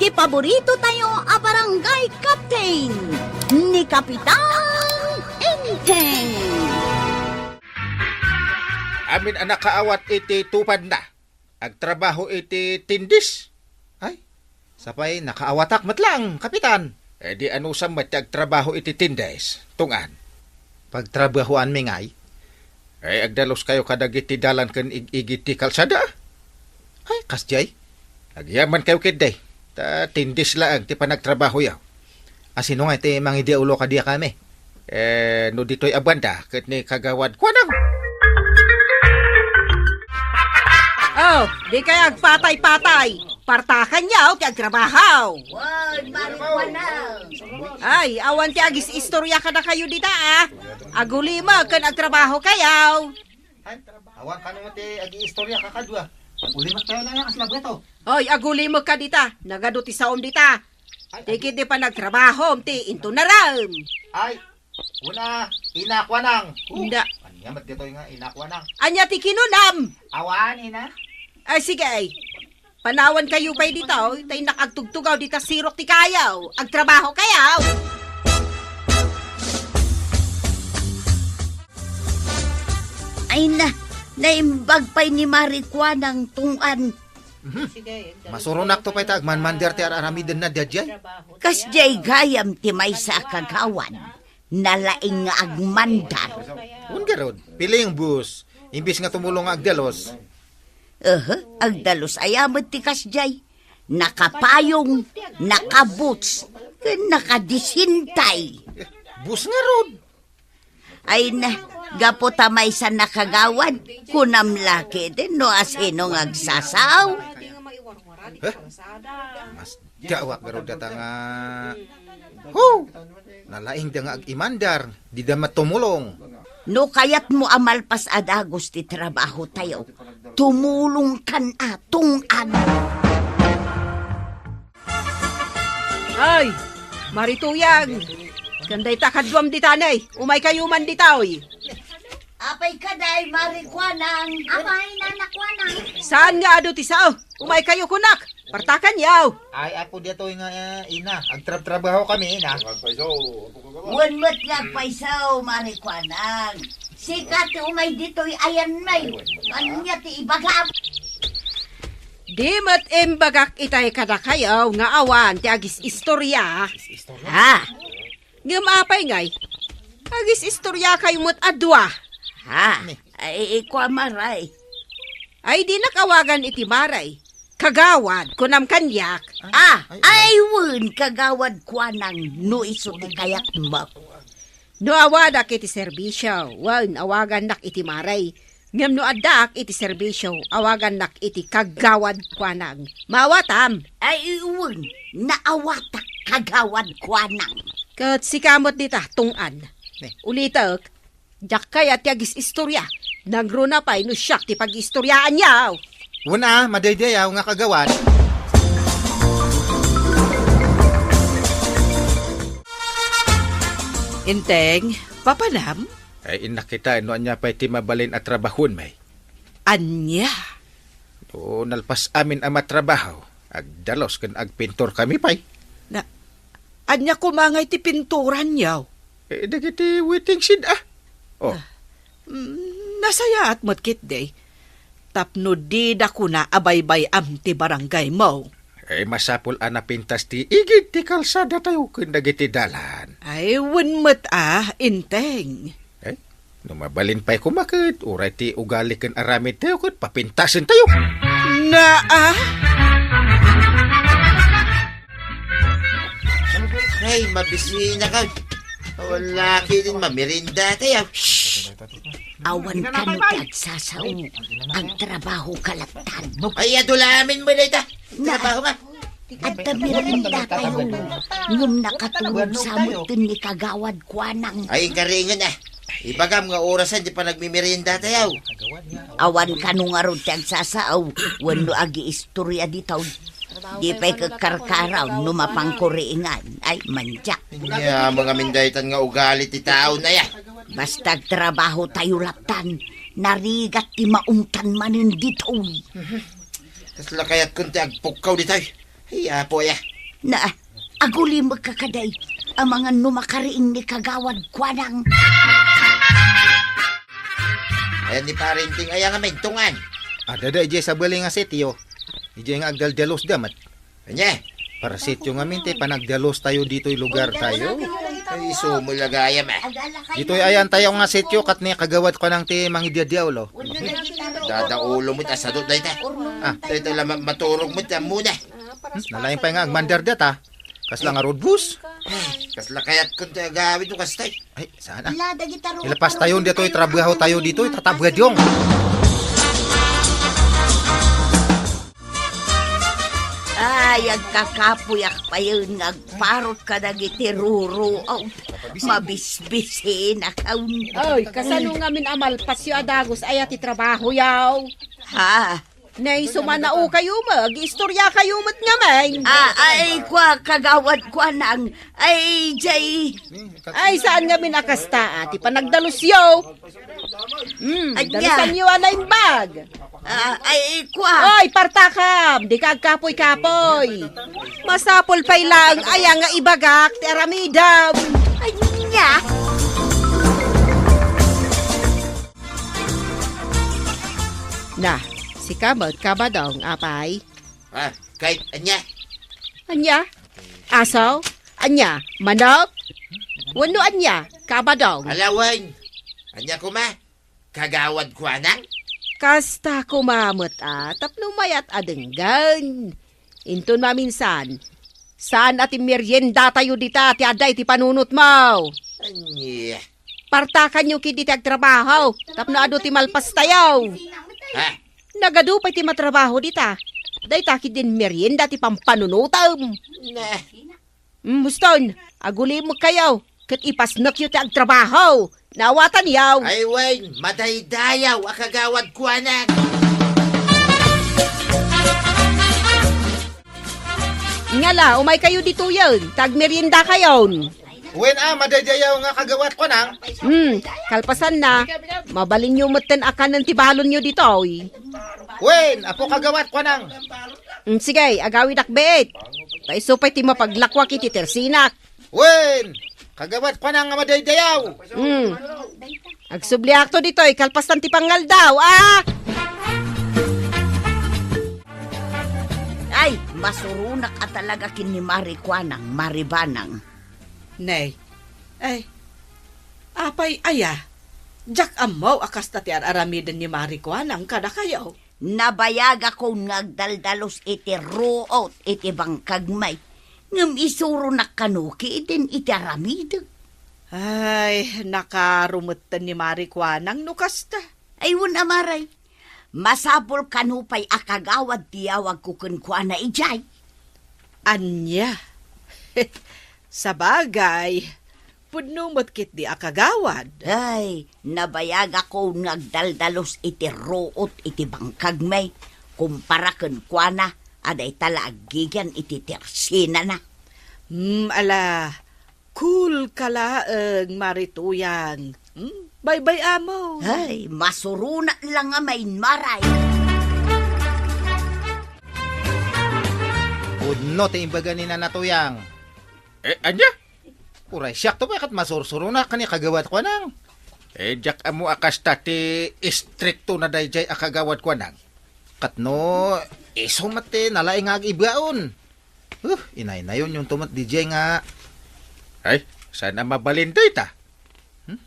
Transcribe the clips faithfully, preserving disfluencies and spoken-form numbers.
Paborito tayo a barangay captain, ni Kapitan Enteng. Amin a nakaawat iti tupadna, agtrabaho iti tindis. Ay, sapay nakaawatak met lang, Kapitan. E di anusam met ti agtrabaho iti tindis, Tungad? Pagtrabahoanmi ngay? Ay, agdalos kayo kadagiti dalan ken ig-igid ti kalsada. Ay, kasdiay. Agyaman kayo ketdi. Ta tindis laeng ti panagtrabahoyo. A, sino nga iti mangidiaulo kadi a kami? E, no ditoy a banda, ket ni Kagawad Kuanang. Oh, di kay agpatay-patay. Partakan yaw ti agtrabaho. Wen, Mari Kuanang. Ay, awan ti agis-istorya kadakayo dita, a. Agulimek ken agtrabaho kayaw. Ay, awan kano ti agi-istorya kakadua. Agulimek tayo na nga, kasla bueto. Oy, agulimek ka dita. Nagadu ti saom dita. Ay, ti ket di panagtrabahom ti intunarem. Ay, una, Ina Kuanang. Hu, ania met ditoy nga Ina Kuanang? Ania ti kinunam? Awan, Ina. Ay, sige, ay. Panawan kayo pay dita, oy. Tay nakagtugtugaw dita sirok ti kayaw. Agtrabaho kayaw. Ay na, naimbag pay ni Mari Kuanang, Tungad. Mhm. Masuronakto pay ta agmanmander ti ar-aramidenna daydiay. Kasdiay gayam ti maysa a kagawad. Nalaing nga agmandar. Wen garud, piling bus, imbis nga tumulong nga agdalos. Aha, agdalos aya met ti kasdiay. Nakapayong, nakabuts, ken nakadisintay. Bus ngarud. Ay na, gapu ta maysa a kagawad, kunam la ketdi no asino nga agsasao. Eh? Masdiawak garud dayta nga, hu! Nalaingda nga agimandar, dida met tumulong. No kayatmo a malpas a dagus ti trabahotayo, tumulongkan a, Tungad. Ay, Mari Tuyang, ken dayta kaduam dita, nay. Umaykayo man dita, oy. Apay kadi, Mari Kuanang? Apay, Nana Kuanang? Saan nga adu ti sao? Umaykayo kunak. Partakan yaw. Ay, apo, ditoy nga, eh, Ina. Agtrabtrabaho kami, Ina. Wen met nga agpayso, Mari Kuanang. Sika ti umay ditoy ayanmi. Ania ti ibagam? Di met imbagak itay kadakayo nga awan ti agis-istorya. Is-istorya? Ha? Ngem apay ngay? Agis-istoryakayo met a dua. Ha? Ni. Ay, ikua, Maray. Ay, dinak awagan iti Maray. Kagawad, kunam kaniak. Ah, ay, ay, wen, Kagawad Kuanang, no isu ti kayatmo. No awadak iti serbisyo, wen, awagannak iti Maray. Ngem no addaak iti serbisyo, awagannak iti Kagawad Kuanang. Maawatam? Ay, wen, naawatak, Kagawad Kuanang. Ket sika met dita, Tungad. Ne. Ulitek, diak kayat ti agis-istorya. Nangruna pay no siak ti pag-iistoryaanyo. Wen a, madaydayaw nga kagawad. Enteng, papanam? Ay, innak ita, no ania pay ti mabalin a trabahoenmi. Ania? O, nalpas amin a matrabaho, agdalos ken agpintor kami pay. Na, ania koma ngay ti pinturanyo? Eh, dagiti waiting shed, ah. Oh. Ah, mm, nasayaat met ketdi. Tapno dida kuna a baybay-am ti barangaymo. Eh, masapul a napintas ti igid ti kalsadatayo ken dagiti dalan. Ay, wen met a, Enteng. Eh, no mabalin pay koma ket, uray ti ugali ken aramidtayo ket papintasentayo. Na, ah? Ay, mabisina ka. Wala kinin mamerinda tayo. Shh! Awan kano ti agsasao. Agtrabaho ka laptan. Ay, adulamin mo na ita. Na, trabaho ka. Adda merienda tayo. Ngem nakatulog sa met ni Kagawad Kuanang. Ay, karingan, ah. Ibagam nga orasan ti panagmimerienda tayo. Awan kano ngarud ti agsasao wenno agiistorya ditaw. Di pay kagkarkaraw no mapangkuriingan. Ay, mandiak. Ania, mga mindaytan nga ugali ti tao na ya. Basta agtrabaho tayo laptan, narigat ti maungtan manen ditoy. Kasla kayatkon ti agpukkaw ditoy. Ay, apo, aya. Na, agulimekka kadi, amangan no makariing ni Kagawad Kuanang. Ayan ni Parinting, aya ngamin, tungan. Adda idiay sabali nga sitio. Idiay nga agdaldalos da met. Ania? Para sitio ngamin ti panagdalos tayo ditoy lugar tayo. Ay, isu met la gayam, eh. Ditoy ayan tayo nga sitio ket ni Kagawad Kuanang ti mangidiadiaw, lo. Dadaolo met a sadot dayta. Ah. Dayta la ma-, maturog met a muna. Hmm, nalaing pay nga agmandar data. Kasla nga road bus. Kasla kayat kun ti agawid no kastay. Ay, saan, ah? Ala, dagita ro-, Ilapas tayo ditoy, trabaho tayo ditoy, tatabuadyo. Ay, agkakapuyak payen nga agparot kadagiti ruru. Aw, mabisbisinak, aw. Oy, kasano ngamin a malpasyo a dagus aya ti trabahoyo? Ha? Nay, sumanaokayo met, agistoryakayo met ngamin. Ah, ay, kua, Kagawad Kuanang. Ay, jay. Ay, saan ngamin a kasta, ah, ti panagdalusyo? Hmm, Ania? Dalusanyo a naimbag. Ah, ay, kua. Oy, partakam, dika agkapoy-kapoy. Masapul pay laeng aya nga ibagak ti aramidem. Ania? Na, sika met, Kabadong, apay? Ah, kay, ania? Ania? Aso? Ania? Manok? Wenno ania? Kabadong? Ala wen. Ania koma? Kagawad Kuanang? Kasta koma met a, tapno mayat a denggen. Inton maminsan, saan a ti meriendatayo dita ti adda iti panunotmo? Ania? Partakanyo ketdi ti agtrabaho, tapno adu ti malpastayo. Ha? Nagadu pay ti matrabaho dita. Dayta ketdin merienda ti pampanunotem. Ne. Mm, huston, agulimekkayo, ket ipasnekyo ti agtrabaho. Naawatanyo? Ay wen, madaydayaw a Kagawad Kuanang. Ngala, umaykayo ditoyen, ta agmeriendakayon. Wen a, madaydayaw nga Kagawad Kuanang. Hmm, kalpasanna, mabalinyo metten a kanen ti balonyo ditoy. Wen, Apo Kagawad Kuanang. Hmm, sige, agawidak biit. Ta isu pay ti mapaglakuak iti tersinak. Wen, Kagawad Kuanang a madaydayaw. Hmm. Agsubliakto ditoy, kalpasan ti pangngaldaw, ah! Ay, masuronak a talaga ken ni Mari Kuanang, Mari Banang. Nay, ay, apay aya? Diak ammo a kasta ti ar-aramiden ni Mari Kuanang kadakayo. Nabayagakon nga agdaldalos iti ruot iti bangkagmi, ngem isuronak kano ketdin iti aramidek. Ay, nakaro metten ni Mari Kuanang no kasta. Ay, wen a Mari, masapul kano pay a kagawad ti yawagko kenkuana idiay. Ania? Sabagay, pudno met ketdi a kagawad. Ay, nabayagakon nga agdaldalos iti ruot iti bangkagmi, kumpara kenkuana a dayta la aggigian iti tersinana. Hmm, ala, cool ka laeng, Mari Tuyang. Hmm, baybay-amon. Ay, masuronak la nga mainmaray. Pudno ti imbaga ni Nana Tuyang. Eh, ania? Uray, siakto pay ket masursuronak ken ni Kagawad Kuanang. Eh, diak ammo a kasta ti istriktona daydiay a Kagawad Kuanang. Ket no, isu met ti nalaing nga ag-ibaon. Huh, inaynayon yun to met didiay nga. Ay, saan a mabalin dayta? Hmm?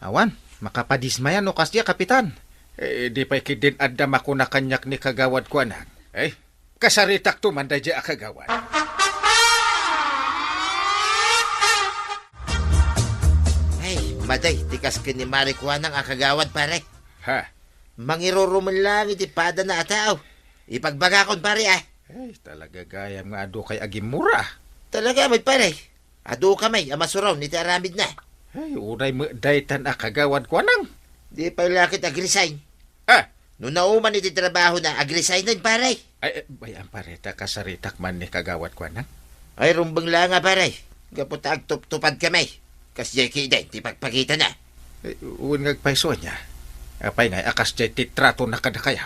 Awan, makapadismaya no kasdiay, Kapitan. Eh, di pay ketdin adda makuna kaniak ni Kagawad Kuanang. Ay, kasaritakto man daydiay a kagawad. Ay, maday, ti kas ken ni Mari Kuanang a kagawad, pare. Ha? Mangirurumen lang iti padana a tao. Ipagbagakon, pare, ah. Ay, talaga gayam nga adu kay agimmura, ah. Talaga met, pare. Adu kami a masuron iti aramidna. Ay, unay met daytan a Kagawad Kuanang. Di pay la ket ag-resign. Ah! No nauman iti trabahona, ag-resignen, pare. Ay, ay, bay-am, pare, ta kasaritak man ni Kagawad Kuanang. Ay, rumbeng la nga, pare. Gapu ta agtuptupad kami. Kasdiay ketdin ti pagpakitana. Eh, wen nga agpayso ania. Apay ngay a kasdiay ti tratona kadakayo?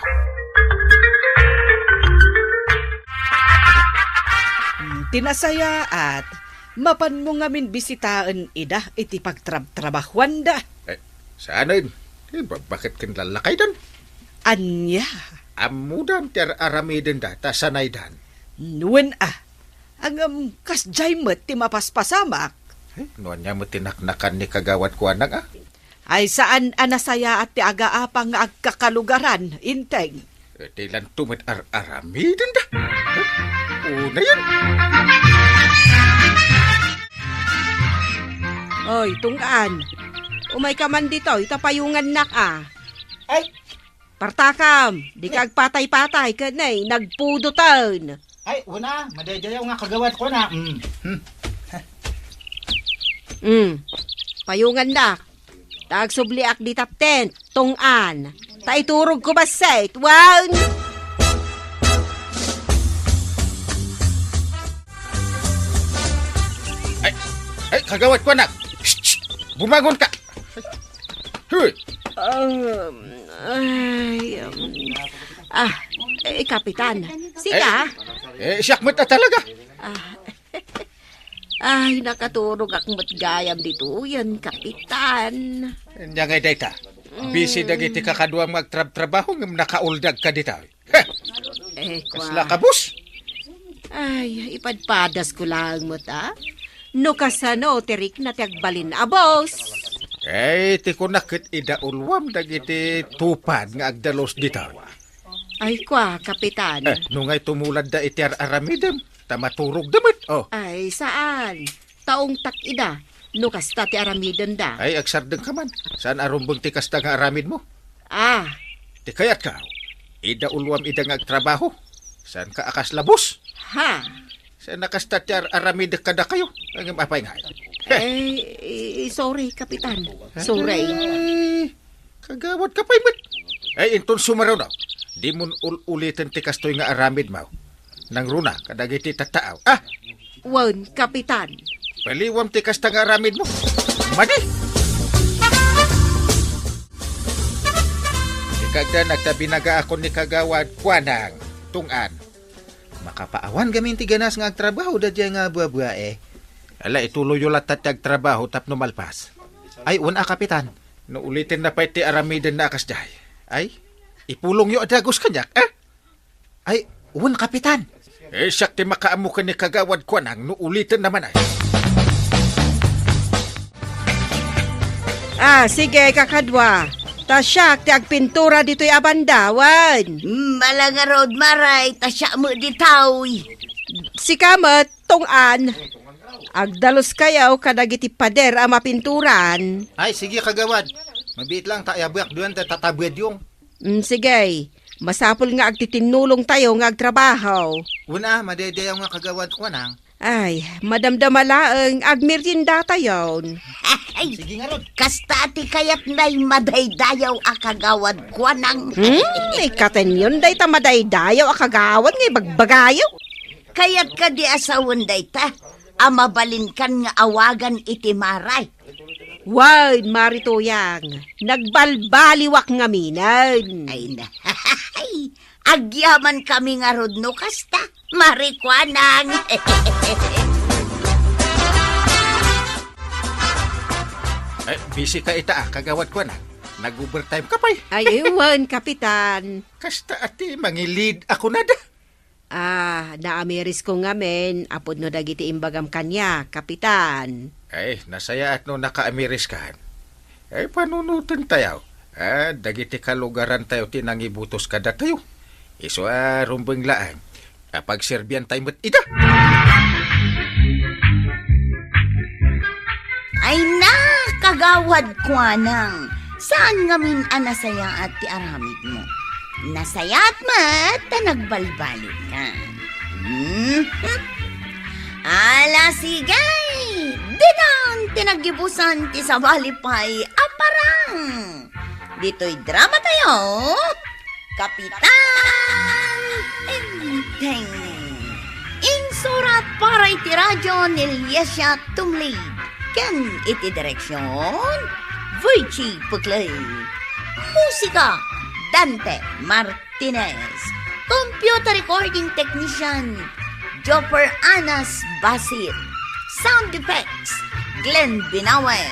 Hmm, Ti nasayaat, mapanmo ngamin bisitaen ida iti pagtrabtrabahuanda. Eh, saanen? Ti babbaket ken lallakaydan. Ania? Ammodan ti ar-aramidenda, ta sanaydan. Wen a. Ngem kasdiay met ti mapaspasamak. Eh, no ania met ti naknakan ni Kagawad Kuanang, a? Ay, saan a nasayaat ti agaapang nga agkakalugaran, Inteng. Eh, ti lanto met ar-aramidenda. Eh, unayen. Oy, Tunggan. Umayka man ditoy, ta payungannak, a. Ay! Partakam, dika agpatay-patay, ken, eh, nagpudoten. Ay, wen a, madaydayaw nga Kagawad Kuanang. Mm. Hmm. Mm. Payungannak. Ta agsubliak dita tent, Tunggan. Ta iturogko bassit, wen. Ay, ay, Kagawad Kuanang. Shh, shh. Bumangonka. Hoy! Um, ay, um, ah, eh, Kapitan. Sika? Eh, eh, siak met a talaga. Ah, ay, nakaturogak met gayam ditoyen, Kapitan. Ania ngay dayta? Busy dagiti kakaduam nga agtrabtrabaho ngem nakauldag ka dita. Heh! Eh, kua. Kasla kabus? Ay, ipadpadasko laeng met, a? No kasano ti rikna ti agbalin a bus? Eh, ti kunak ket idauluam dagiti tupad nga agdalus dita. Ay, kua, Kapitan. Eh, no ngay tumuladda iti ar-aramidem, ta maturogda met, oh. Ay, saan? Taungtak ida, no kasta ti aramidenda. Ay, agsardengka man. Saan a rumbeng ti kasta nga aramidmo? Ah. Ti kayatko, idauluam ida nga agtrabaho. Saanka a kasla bus? Ha? Saan a kasta ti ar-aramidek kadakayo? Ngem apay ngay? Eh, i-, i-, sorry, Kapitan. Sorry. Ay, kagawad ka pay met. Ay, inton sumaruno, dimon ul-uliten ti kastoy nga aramidmo. Nangruna kadagiti tattao. Ah! Wen, Kapitan. Paliwam ti kasta nga aramidmo. Madi! Ikagdan, agtabinagaakon ni Kagawad Kuanang, Tunggan. Makapaawan gamin ti ganas nga agtrabaho daydiay nga buabua, eh. Ala, ituloyyo latta ti agtrabaho tapno malpas. Ay, wen a, Kapitan. No ulitenna pay ti aramidenna a kasdiay. Ay, ipulongyo a dagus kaniak, eh? Ay, wen, Kapitan. Eh, siak ti makaammo ken ni Kagawad Kuanang no ulitenna man, ay. Ah, sige, kakadua. Ta siak ti agpintura ditoy a banda, wen. Mm, ala ngarud, Maray, ta siak met ditoy. Sika met, Tunggan. Agdaluskayo kadagiti pader a mapinturan. Ay, sige, kagawad. Mabiit lang ta ayabuak duan ta tatabuadyong. Mm, sige. Masapul nga agtitinnulongtayo nga agtrabaho. Wen a, madaydayaw nga kagawad Kuanang. Ay, madamdama laeng, agmeriendatayon. Ay, sige ngarud. Kasta ti kayatnay madaydayaw a kagawad Kuanang. Hmm, ikatenyon dayta madaydayaw a kagawad nga ibagbagayo. Kayat kadi a sawen dayta a mabalinkan nga awagan iti Maray. Wen, Mari Tuyang, nagbalbaliwak ngaminen. Ay na. Agyamankami ngarud no kasta, Mari Kuanang. Ay, busy ka ita, ah, kagawad Kuanang. Nag-overtime ka pay. Ay, wen, Kapitan. Kasta a ti mangilid a kunada. Ah, naamirisko ngamin a pudno dagiti imbagam kaniak, Kapitan. Ay, nasayaat no nakaamiriskan. Ay, panunotentayo. Ah, dagiti kalugarantayo ti nangibutos kadatayo. Isu a rumbeng laeng a pagserbiantay met ida. Ay na, kagawad Kuanang, saan ngamin a nasayaat ti aramidmo? Nasayaat met ta nagbalbaliwka. Mhm. Ala, sige! Ditan ti naggibusan ti sabali pay a parang. Ditoy dramatayo, Kapitan Enteng. Insurat para iti radio ni Liesia Tumlig. Ken iti direksion, Virgie Puclay. Musika, Dante Martinez. Computer recording technician, Jopper Anas Basit. Sound effects, Glenn Binawe.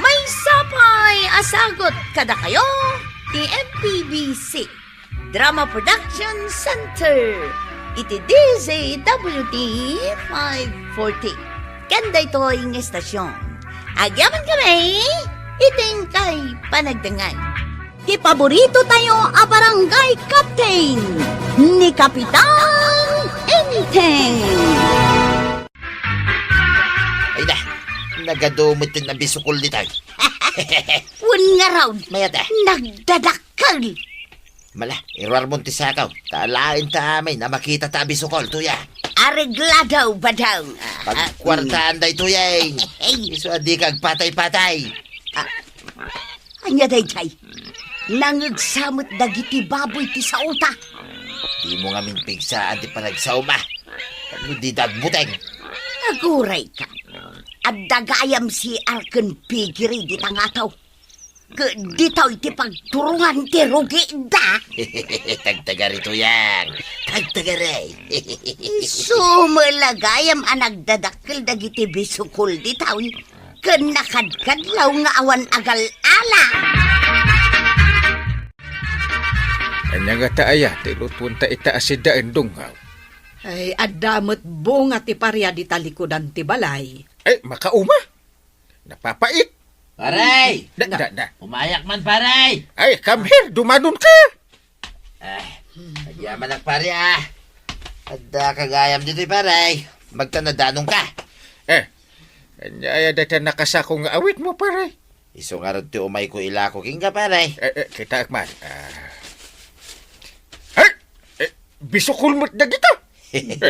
Maysa pay a sagut kadakayo ti M P B C Drama Production Center iti D Z W T five forty. Ken daytoy nga estasyon, agyamankami iti inkay panagdengngeg. Ti paborito tayo a barangay captain, ni Kapitan Enteng. Ay da, nagadu met ti nabisukol ditoy. Wen ngarud, mayat, eh. Nagdadakkel. Mala, iruarmon ti sakaw. Ta alaen ta amin a makita ta abisukol, tuya. Areglado, Badong. Ah, pagkuartaan daytoy, eh. Ay. Isu a dika agpatay-patay. Ah, ania daydiay? Nangegsa met dagiti baboy ti saota. Dimo ngamin pigsaan ti panagsaom, ah. Tapno dida agbuteng. Agurayka. Adda gayam C R ken pigiri dita nga adaw. Ket ditoy ti pagturongan ti rugida. Tagtagari, tuyang. Tagtagari. Isu met la gayam a nagdadakkel dagiti bisukol ditoy ken nakadkadlaw nga awan agal-ala. Ania ngata aya ti lutuenta ita a sidaen, Dunghaw? Ay, adda met bunga ti paria dita likudan ti balay. Ay, makauma. Napapait. Pare! Da, da, da. Umayak man, pare! Ay, come here, dumanon ka! Ah, agyamanak, pare, ah. Adda ka gayam ditoy, pare. Magtanadanon ka. Eh, ania aya dayta nakasako nga awitmo, pare? Isu ngarud ti umayko ilako kenka, pare. Eh, eh, kitaek man. Ah. Ay! Eh, bisukol met dagita.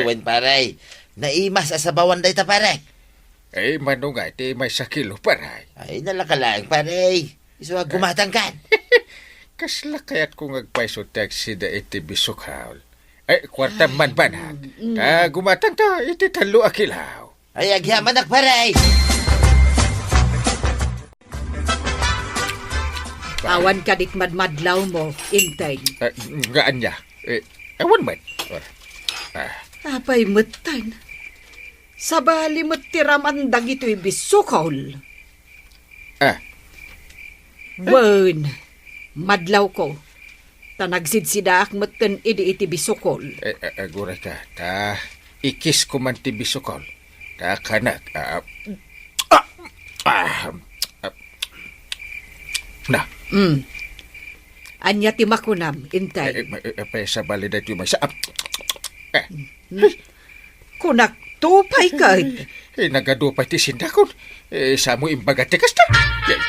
Wen, pare. Naimas a sabawan dayta, pare. Ay, mano nga iti maysa kilo, pare? Ay, nalaka laeng, pare. Isu a gumatangkan. Kasla kayatko nga agpayso ti agsida iti bisukol. Ay, kuartam man banag. Mm, mm. Ta gumatangta iti tallo a kilo. Ay, agyamanak, pare. Awan kadik madmadlawmo, Enteng. Ah, nga ania? Eh, awan met. Ah. Apay metten? Sabali met ti ram-an dagitoy bisukol. Ah. Wen, madlawko. Ta nagsidsidaak metten idi iti bisukol. Eh, eh, agurayka, ta ikisko man ti bisukol. Ta kanak, ah, ah, ah, ah, na. Mm. Ania ti makunam, Enteng? Eh, eh, eh, apay sabali daytoy maysa. Ah, eh. Hmm. Kunak to pay ket. Eh, nagadu pay ti sindakon. Eh, samo imbaga ti kasta. Eh.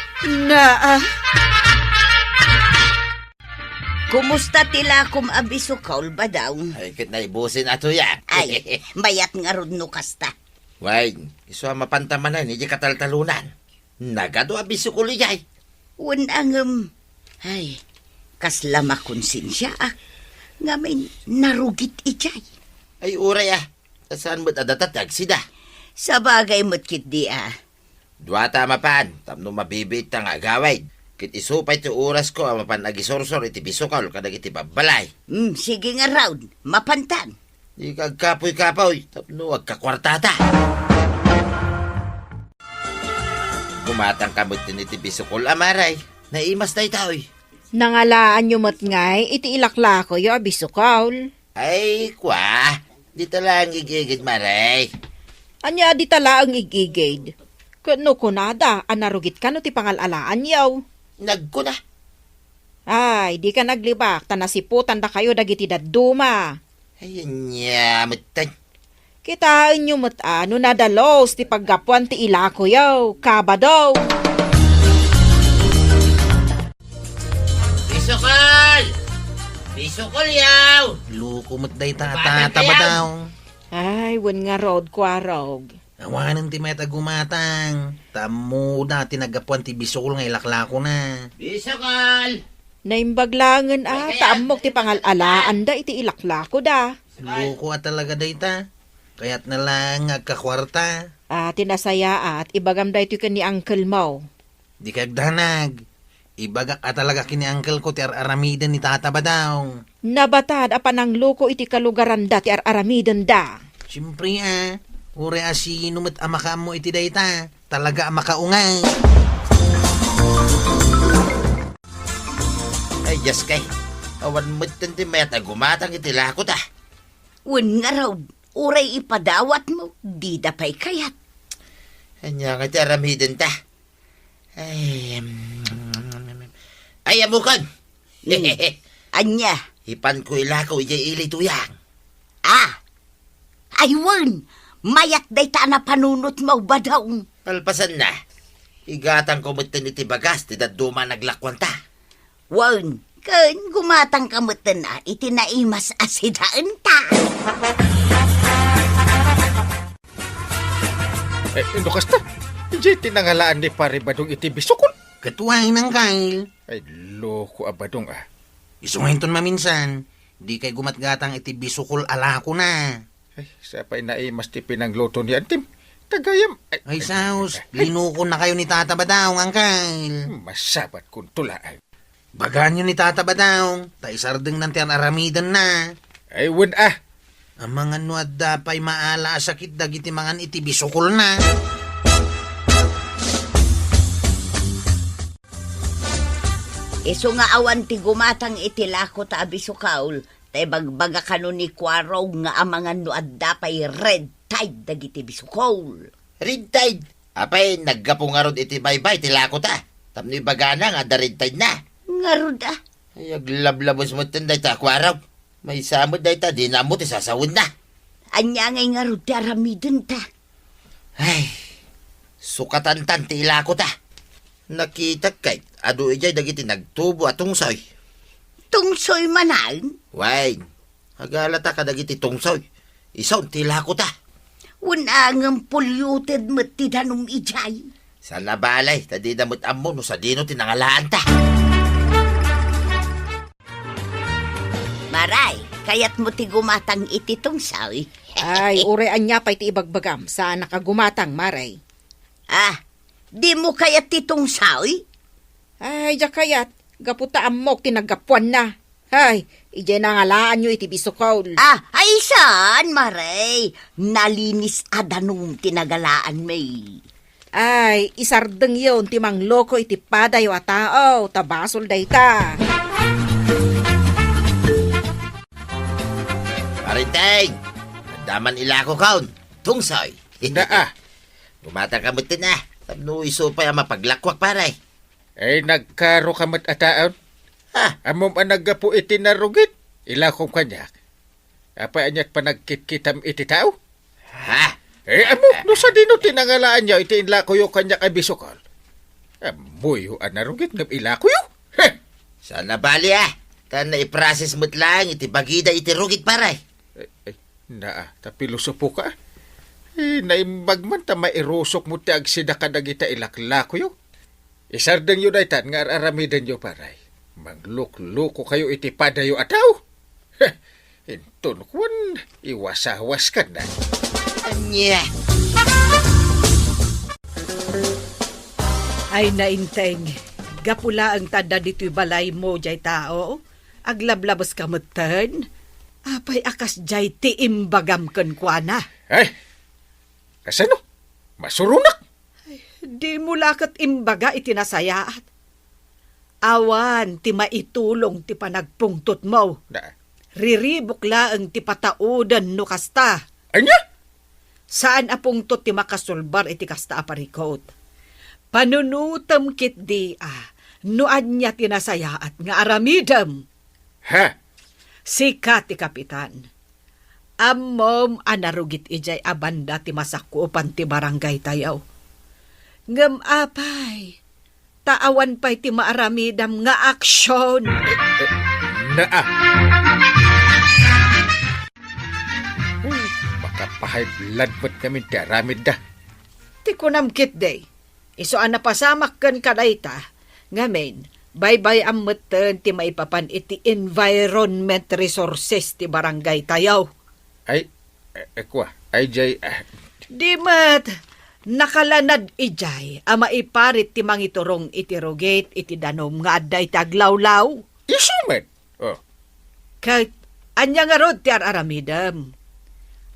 Naa. Kumusta ti lakom a bisukol, Badong? Ay, ket naibusin a tuyak. Ay, mayat ngarud no kasta. Wen, isu a mapanta manen iti kataltalonan. Nagadu a bisukol idiay. Wen a ngem, ay, kasla makonsensiaak. Ngamin, narugit idiay. Ay, uray, ah. Ta saan met a data ti agsida? Sabagay met ketdi, ah. Duata a mapan, tapno mabibiitta nga agawid. Ket isu pay ti orasko a mapan agisursor iti bisukol kadagiti babbalay. Hmm, sige ngarud, mapantan. Dika agkapuy-kapuy, tapno agkakuartata. Gumatangka met iti bisukol a, Mare. Naimas daytoy. Nangalaanyo met ngay iti ilaklakoyo a bisukol? Ay, kua, dita laeng ig-igid, Mare. Ania a dita laeng ig-igid? Ket no kunada a narugitkan no ti pangal-alaanyo? Nagkuna. Ay, dika naglibak, ta nasiputandakayo dagiti dadduma. Ay, ania metten. Kitaenyo met a no nadalus ti paggapuan ti ilakoyo, kabado. Bisukol! Bisukol, yaw! Loko met dayta, Tata Badaw. Ay, wen ngarud, kuarog. Awanen ti mayat a gumatang. Ta ammoda ti naggapuan ti bisukol nga ilaklakona. Bisukol! Naimbag laengen a, ta ammok ti pangal-alaanda iti ilaklakoda. Loko a talaga dayta. Kayatna laeng nga agkakuarta. A, ti nasayaat, ibagam daytoy ken ni uncle mo. Dika agdanag. Ibagak a talaga ken ni uncle ko ti ar-aramiden ni Tata Badaw. Nabatad a panangloko iti kalugaranda ti ar-aramidenda. Siempre, a. Uray a sino met a makaammo iti dayta, talaga a makaunga. Ay, Dios kay. Awan metten ti mayat a gumatang iti lako ta. Wen ngarud, uray ipadawatmo, dida pay kayat. Ania nga ti aramidenta? Ay, em, ay, ammokon! Hmm. Ania? Ipanko ilako idiay ili, Tuyang. Ah! Ay, wen! Mayat dayta a napanunotmo, Badong. Kalpasanna, igatangko metten iti bagas ti dadduma a naglakuanta. Wen, ken gumatangka metten a iti naimas a sidaenta. Eh, no kasta, idiay ti nangalaan ni Pare Badong iti bisukol. Ket wen, Angkel. Ay, loko a Badong, a. Isu nga inton maminsan, dikay gumatgatang iti bisukol a lakona. Ay, sa pay naimas ti pinangluto ni Antim. Tagayam. Ay, ay, saos, ay, ay, linukonnakayo ni Tata Badong, Angkel. Masabatkonto laeng. Bagaanyo ni Tata Badong, ta isardengnan ti ar-aramidenna. Ay, wen, a. Amangan no adda pay maala a sakit dagiti mangan iti bisukolna. Isu nga awan ti gumatang iti lako ta a bisukol, ta ibagbaga kano ni Kuarog nga amangan no adda pay red tide dagiti bisukol. Red tide? Apay, naggapu ngarud iti baybay ti lako ta. Tapno ibagana nga adda red tide na. Ngarud, a. Ay, aglablabes metten dayta a Kuarog. Maysa met dayta, dina ammo ti sasawenna. Ania ngay ngarud ti aramidenta? Ay, sukatantan ti ilako ta. Nakitak ket adu idiay dagiti nagtubo a tungsoy. Tungsoy manen? Wen, agalata kadagiti tungsoy. Isu ti lako ta. Wen a ngem polluted met ti danum idiay. Saan a bale, ta dida met ammo no sadino ti nangalaanta. Maray, kayatmo ti gumatang iti tungsoy? Ay, uray ania pay ti ibagbagam, saanak a gumatang, Maray. Ah, dimo kayat ti tungsoy? Ay, diak kayat, gapu ta ammok ti naggapuanna. Ay, idiay nangalaanyo iti bisukol. Ah, ay saan, Maray? Nalinis a danum ti nagalaanmi. Ay, isardengyon ti mangloko iti padayo a tao, ta basol dayta. Parinteng, adda man ilakokon, tungsoy. Daa. Gumatangka metten a, tapno isu pay a mapaglakuak, pare. Ay, nagkaroka met a taon. Ha? Ammom a naggapu iti narugit, ilakom kaniak. Apay, ania't panagkitkitam iti tao? Ha? Eh, ammo, no sadino ti nangalaanyo iti inlakoyo kaniak a bisukol? Ammoyo a narugit ngem ilakoyo? Heh! Saan a bale, a. Ta naiprocess met laeng iti bagida iti rugit, pare. Eh, eh, naa, ta pilosopoka. Eh, naimbag man ta mairusok mo ti agsida kadagita ilaklakoyo. Isardengyo daytan nga ar-aramidenyo, pare. Mangluklukokayo iti padayo a tao. Heh! Inton kuan, iwasawaskanna. Ania? Ay, Nainteng, gapu laeng ta adda ditoy balaymo diay tao, aglablabeska metten. Apay a kasdiay ti imbagam kenkuana? Ay, kasano? Masuronak? Ay, dimo la ket imbaga iti nasayaat. Awan ti maitulong ti panagpungtotmo. Da. Riribuk laeng ti patauden no kasta. Ania? Saan a pungtot ti makasulbar iti kasta a parikut. Panunotem ketdi a no ania ti nasayaat nga aramidem. Ha? Sika ti kapitan. Ammom a narugit idiay a banda ti masakupan ti barangaytayo. Ngem apay, ta awan pay ti maaramidam nga aksion. Eh, eh, naa. Uy, maka-high blood met ngamin ti aramidda. Ti kunam ketdi, isu a napasamak kenka dayta, ngamin, baybay-am metten ti maipapan iti environment resources ti barangaytayo. Ay, eh, eh, kua, ay, jay, ah. Di met, nakalanad idiay a maiparit ti mangiturong iti rugit iti danum nga adda iti aglawlaw. Isu met? Oh. Ket, ania ngarud ti ar-aramidem?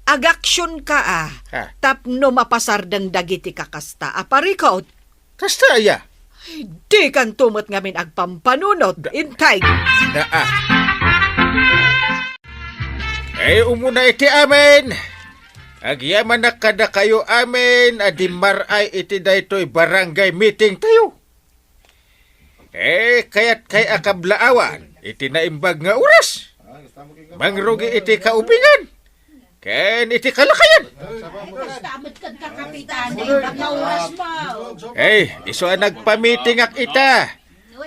Agaksionka, a, Ha? tapno mapasardeng dagiti kakasta a parikut. Kasta aya? Ay, dikanto met ngamin agpampanunot, Da- Inteng. Naa. Ay, umuna iti amin. Agyamanak kadakayo amin a dimmar-ay iti daytoy barangay meeting tayo. Eh, kayat kay a kablaawan iti naimbag nga oras. Mangrugi iti kaubingan. Ken iti kalakayan. Basta met ket kakapitan, eh, baka oras mo. Eh, isu a nagpamitingak ita.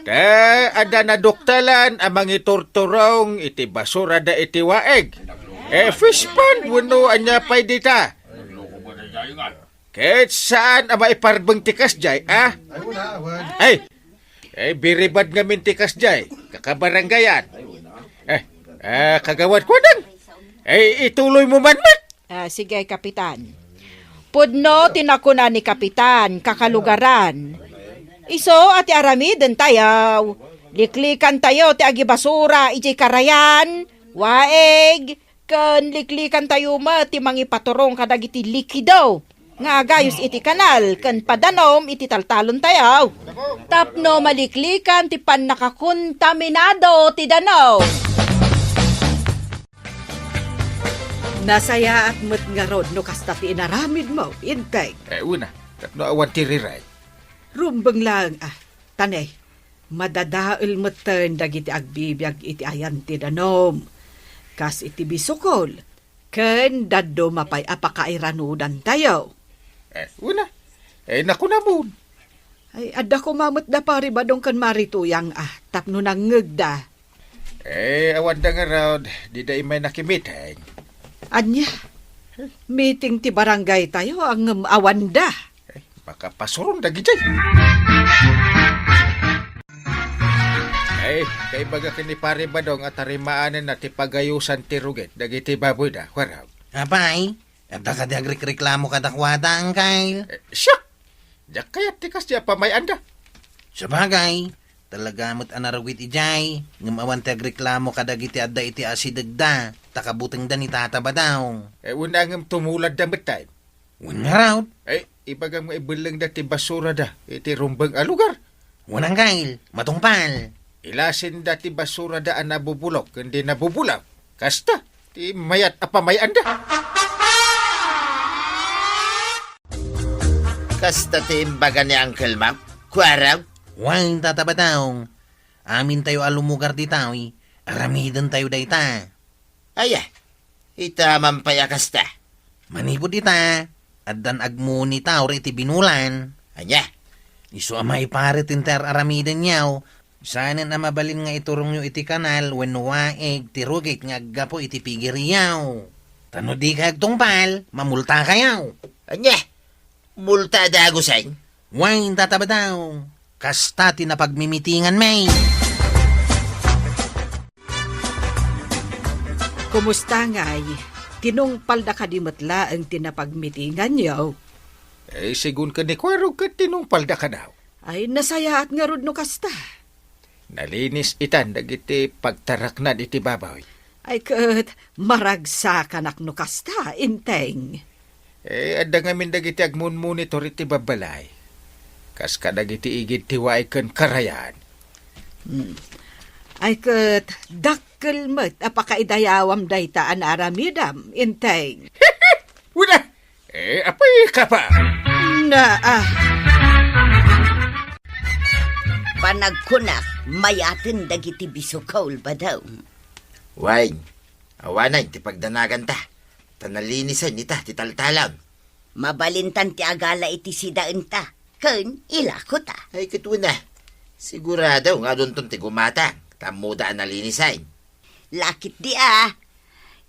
Ta adda naduktalan a mangiturturong iti basura da iti waeg. Eh, fish pond, wenno ania pay dita. Ket saan a maiparbeng ti kasdiay, a? Ay, una, awan. Ay! Ay, biribad ngamin ti kasdiay, kakabarangayan. Eh, ah, kagawad, kuadan. Ay, ituloy mo man met. Ah, sige, Kapitan. Pudno ti nakuna ni Kapitan, kakalugaran. Isu a ti aramiden tayo, liklikan tayo ti agibasura iti karayan, waeg, ken liklikan tayo met ti mangipaturong kadagiti likido nga agayus iti kanal ken padanom iti taltalon tayo tapno maliklikan ti pannakakontaminado ti danom. Nasayaat met ngarud no kasta ti inaramidmo, Inteng. Eh, una, tapno awan ti riray. Rumbeng laeng, a, ta ne, madadael metten dagiti agbibiag iti ayan ti danom, kas iti bisukol, ken dadduma pay a pakairanudantayo. Eh, una, eh, nakunamon. Ay, adda koma met da Pari Badong ken Mari Tuyang, a, tapno nangngegda. Eh, awanda ngarud, dida immay nakimiteng. Ania? Meeting ti barangay tayo, ngem awanda. Eh, makapasuron dagijay. Eh, kaibaga ken ni Pari Badong a tarimaanenna ti pagayusan ti rugit dagiti baboyda, kuarag. Apay, adda kadi agrikreklamo kadakuada, Angkel? Eh, siak! Diak kayat ti kasdiay a pamay-anda. Sabagay, talaga met a narugit idiay, ngem awan ti agreklamo kadagiti adda iti asidegda, ta kabutengda ni Tata Badong. Eh, una ngem tumuladda metten. Wen ngarud? Eh, ibagam nga ibellengda ti basurada iti rumbeng a lugar. Wen, Angkel, matungpal. Ilasenda ti basurada a nabubulok ken di nabubulak. Kasta ti mayat a pamay-anda. Kasta ti imbaga ni Uncle Mac, kuarag? Wen, Tata Badong. Amintayo a lumugar ditoy, aramidentayo dayta. Aya, ita man pay a kasta. Manipud ita, addan agmunitaw iti binulan. Ania? Isu a maiparit ti ar-aramidenyo, saanen a mabalin nga iturongyo iti kanal wenno waeg ti rugit nga aggapu iti pigiriyo. Ta no dikay agtungpal, mamultakayo. Ania? Multa a dagusen? Wen, Tata Badong. Kasta ti napagmimitinganmi. Kumusta ngay? Tinungpalda kadi met laeng ti napagmitinganyo? Eh, sigun ken ni Kuarog ket tinungpalda kadaw. Ay, nasayaat ngarud no kasta. Nalinis itan dagiti pagtaraknan iti baboy. Ay ket, maragsakanak no kasta, Inteng. Eh, adda ngamin dagiti agmunmonitor iti babbalay. Kas kadagiti igid ti waeg ken karayan. Hmm. Ay ket, dakkel met a pakaidayawam dayta a naaramidam, Inteng. Wala! Eh, apay ka pa? Na, ah. Panagkunak, mayaten dagiti bisukol, Badong. Wen, awanen ti pagdanaganta, ta nalinisan ita ti taltalon. Mabalintan ti agala iti sidaenta, ken ilakota. Ay, ket wen a, sigurado nga adunton ti gumatang, ta ammoda a nalinisan. Lakit di a,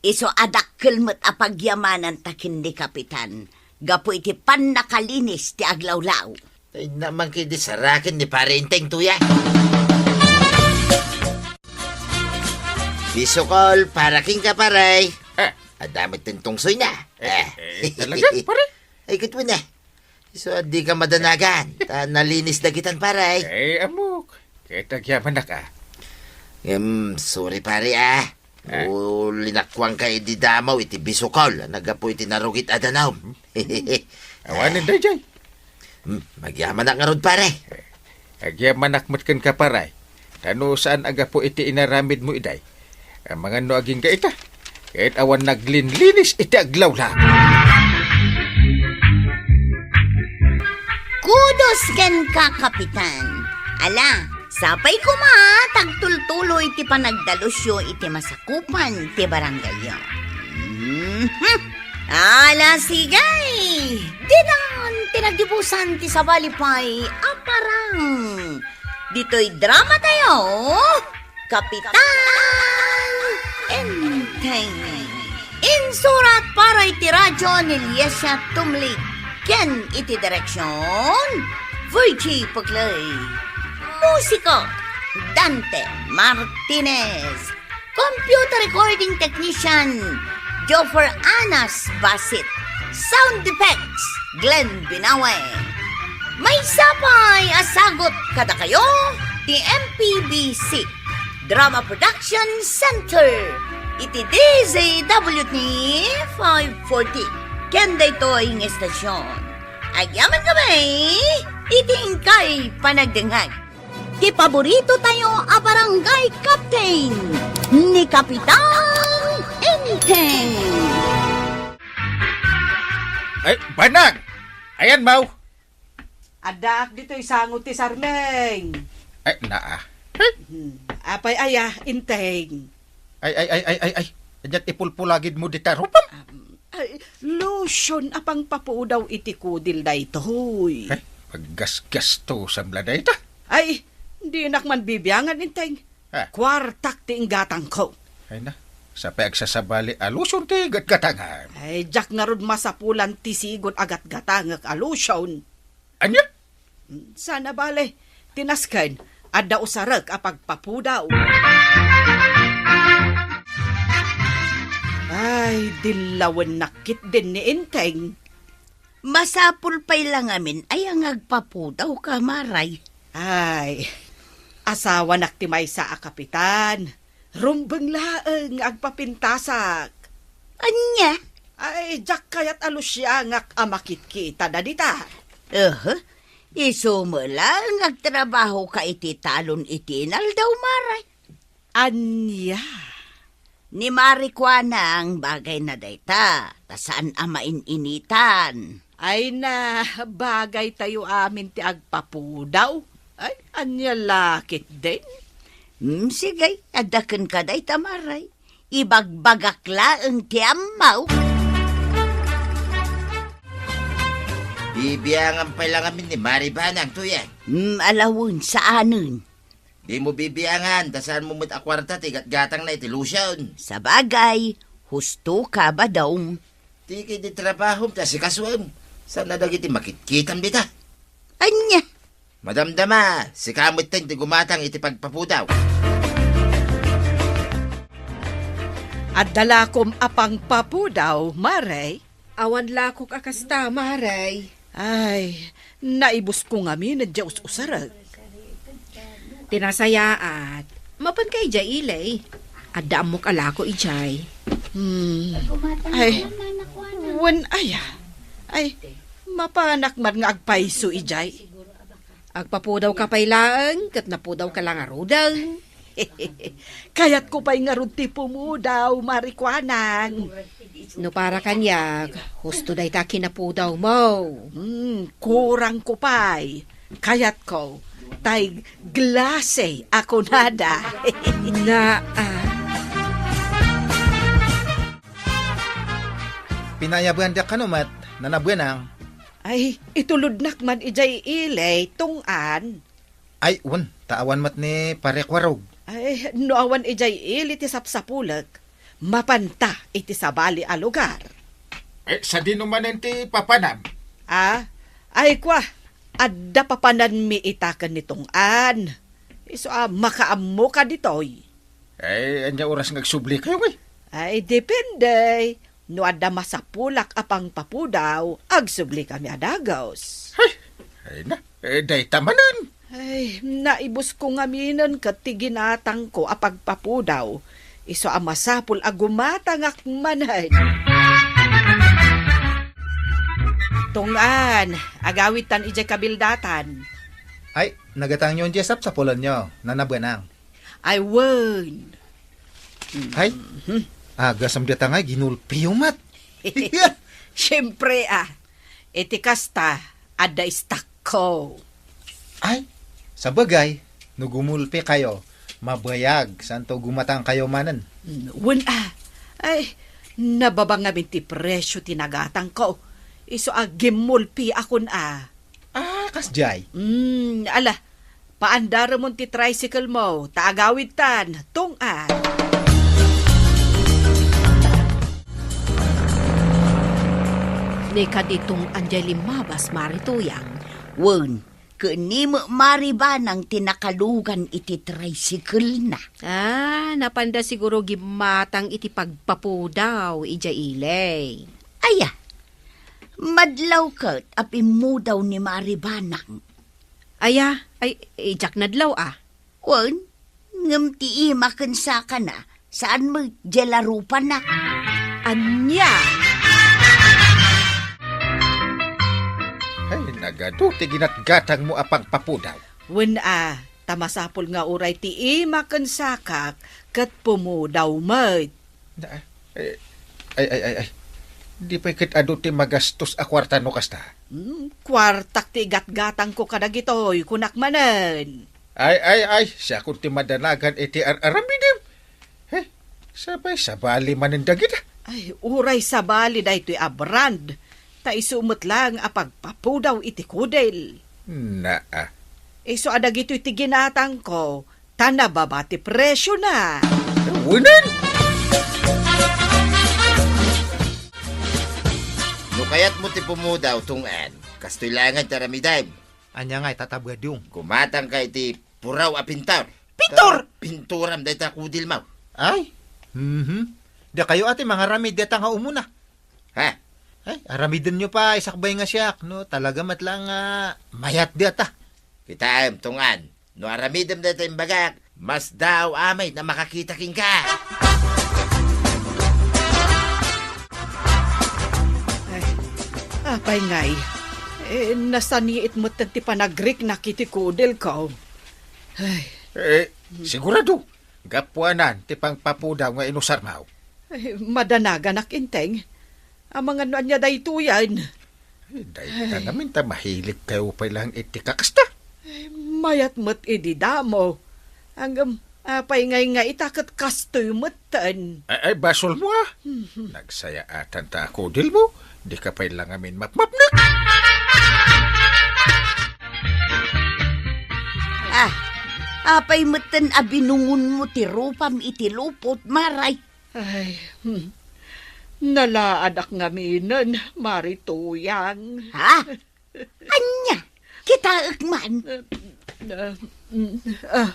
isu a dakkel met a pagyamananta ken ni Kapitan, gapu iti pannakalinis ti aglawlaw. Ay, naman kay di saraken ni Pare Inteng tuya. Bisukol, para kenka, pare. Ah. Adda met ti tungsoyna. Eh, eh, talaga, pare? Ay, ket wen a. Isu a dika madanagan, ta nalinis dagitan, pare. Eh, ammok. Ket agyamanak a. Em, sorry, pare, ah. Eh? O linakuanka idi damaw iti bisukol a naggapu iti narugit a danum. Awanen dayjay. Hmm, magyamanak ngarud, pare. Agyamanak met kenka, pare. Ta no saan a gapu iti inaramidmo idiay, amangan no agingga ita, ket awan naglinlinis iti aglawlaw. Kudos kenka, Kapitan. Ala, sapay koma ta agtultuloy ti panagdalusyo iti masakupan ti barangayyo. Mhm. Ala, sige! Ditan ti nagdibusan ti sabali pay a parang. Ditoy drama tayo, Kapitan Enteng. Insurat para iti radyo ni Liesia Tumlig ken iti direksyon, Virgie Puclay. Musiko, Dante Martinez. Computer recording technician, Joffer Anas Basit. Sound effects, Glenn Binawe. Maysa pay a sagut kadakayo ti M P B C Drama Production Center iti D Z W T five forty. Ken daytoy nga estasyon. Agyamankami iti inkay panagdengngeg. Ti paborito tayo a barangay captain, ni Kapitan Enteng. Ay, banag! Ayan, Mau. Addaak ditoy sango ti sarmeng. Ay, naa. Hmm, apay aya, Enteng? Ay, ay, ay, ay, ay, ay. Diat ipulpulagid mo di tarupam. Am, ay, lotion a pangpapudaw iti kudil daytoy. Ay, paggasgastos a bala dayta. Ay, dinak man bibiangan, Enteng. Ah. Kuartak ti inggatangko. Ay na, sapay agsasabali a lotion ti gatgatangam. Ay, diak ngarud masapulan ti sigud a gatgatangek a lotion. Ania? Saan a bale, ti nasken, adda usarek a pagpapudaw. Ay, dillawennak ketdin ni Enteng. Masapul pay la ngamin aya nga agpapudawka, Maray. Ay, asawanak ti maysa a kapitan. Rumbeng laeng nga agpapintasak. Ania? Ay, diak kayat a lusiangak a makitkita dita. Aha, isu met laeng nga agtrabahoka iti talon iti inaldaw, Maray. Ania? Ni Maray kuana nga bagayna dayta, ta saan a main-initan. Ay na, bagay tayo amin ti agpapudaw. Ay, ania la ketdin? Hmm, sige, adda kenka dayta, Maray. Ibagbagak laeng ti ammo. Bibiangan pay la ngamin ni Maray Banang, tuyen. Hmm, alawen, saanen. Dimo bibiangan, ta saanmo met a kuarta ti gatgatangna iti lotion. Sabagay, husto ka, Badong. Ti ket di trabahom ti asikasoem. Saan a dagiti makitkitam dita? Ania? Madamdama, sika metten ti gumatang iti pagpapudaw. Adda lakom a pangpapudaw, Maray? Awan lakok a kasta, Maray. Ay, naibusko ngamin diay us-usarek. Ti nasayaat, mapanka idiay ili. Adda ammok a lako idiay. Hmm. Ay, wen aya. Ay, mapanak man nga agpayso idiay. Agpapudawka pay laeng, ket napudawka la ngaruden. Kayatko pay ngarud ti pumudaw, Maray Kuanang. No para kaniak, husto dayta kinapudawmo. Hmm, kurangko pay. Kayatko, tay glase a kunada. Na, ah. Pinayabuan diak kano met, nanabuenang. Ay, itulodnak man idiay ili, tungpaan. Ay, wen, ta awan met ni Pare Kuarog. Ay, no awan idiay ili ti sapsapulek, mapanta iti sabali a lugar. Eh, sadino manen ti papanam? Ah? Ay, kua, adda papananmi ita ken ni Tungpaan. Isu a makaammoka ditoy. Ay, ania oras nga agsublikayo, eh? Ay, depende. No adda masapulak a pangpapudaw, agsublikami a dagus. Hay! Ay na, eh, dayta manen. Ay, naibusko ngaminen ket ti ginatangko a pagpapudaw. Isu a masapul a gumatangak manen. Tunggan, agawidtan idiay kabildatan. Ay, nagatangyo idiay sapsapulanyo, Nana Benang. Ay, wen. Ay, Mhm. Agasem dita nga ginulpiyo met. Siempre, a. Iti kasta, adda istakko. Ay, sabagay, no gumulpikayo, mabayag, santo gumatangkayo manen. Mm, wen, a. Ay, nababa ngamin ti presio ti nagatangko. Isu a gimmulpiakon, a. Ah, kasdiay. Mm, ala, paandaremon ti tricycle mo, ta agawidtan, Tunggan. Ni kadi Tunggan diay limmabas, Mari Tuyang. Wen, ken ni met Mari Banang ti nakalugan iti tricycle-na. Ah, napanda siguro gimmatang iti pagpapudaw idiay ili. Aya, madlaw ket a pimmudaw ni Mari Banang. Aya, ay, idiak nadlaw, a. Wen, ngem ti ima ken sakana, saan met diay larupana. Ania? Ay, nagadu ti ginatgatangmo a pagpapudaw. Wen, a, ta masapul nga uray ti ima ken sakak ket pumudaw met. Na, eh, ay, ay, ay, ay. Di pay ket adu ti magastos a kuarta no kasta? Hmm, kuartak ti igatgatangko kadagitoy, kunak manen. Ay, ay, ay, siakon ti madanagan iti ar-aramidem. He, sabay sabali manen dagita. Ay, uray sabali daytoy a brand, ta isu met laeng a pagpapudaw iti kudil. Naa. Isu a dagitoy ti ginatangko, ta nababa ti presiona. Wen, no kayatmo ti pumudaw, Tunggan, kastoy laengen ti aramidem. Ania ngay, Tata Badong? Gumatangka iti puraw a pintor. Pintor? Ta pinturam dayta kudilmo. Ay? Mhm. Dakayo a ti mangaramid dayta nga umuna. Ha? Ay, aramidenyo pay sakbay nga siak, no? Talaga met laeng nga mayat dayta. Kitaem, Tunggan, no aramidem dayta imbagak, masdaaw a met a makakita kenka. Ay, apay ngay? Eh, nasaniit met ti panagriknak iti kudilko. Ay. Eh, sigurado, gapuanan ti pangpapudaw nga inusarmo. Ay, madanaganak, Enteng. Amangan no ania daytoyen. Ay, dayta Ay. ngamin ta mahilikkayo pay laeng iti kakasta. Ay, mayat met idi damo. Ngem, apay ngay nga ita ket kastoy metten? Ay, ay, basolmo, a. Mhm. Nagsayaatan ta a kudilmo, dika pay la ngamin mapmapnek. Ah, apay metten a binungonmo ti rupam iti lupot, Maray? Ay, hmm. Nalaadak ngaminen, Mari Tuyang. Ha? Ania? Kitaek man. Ah, mm, ah,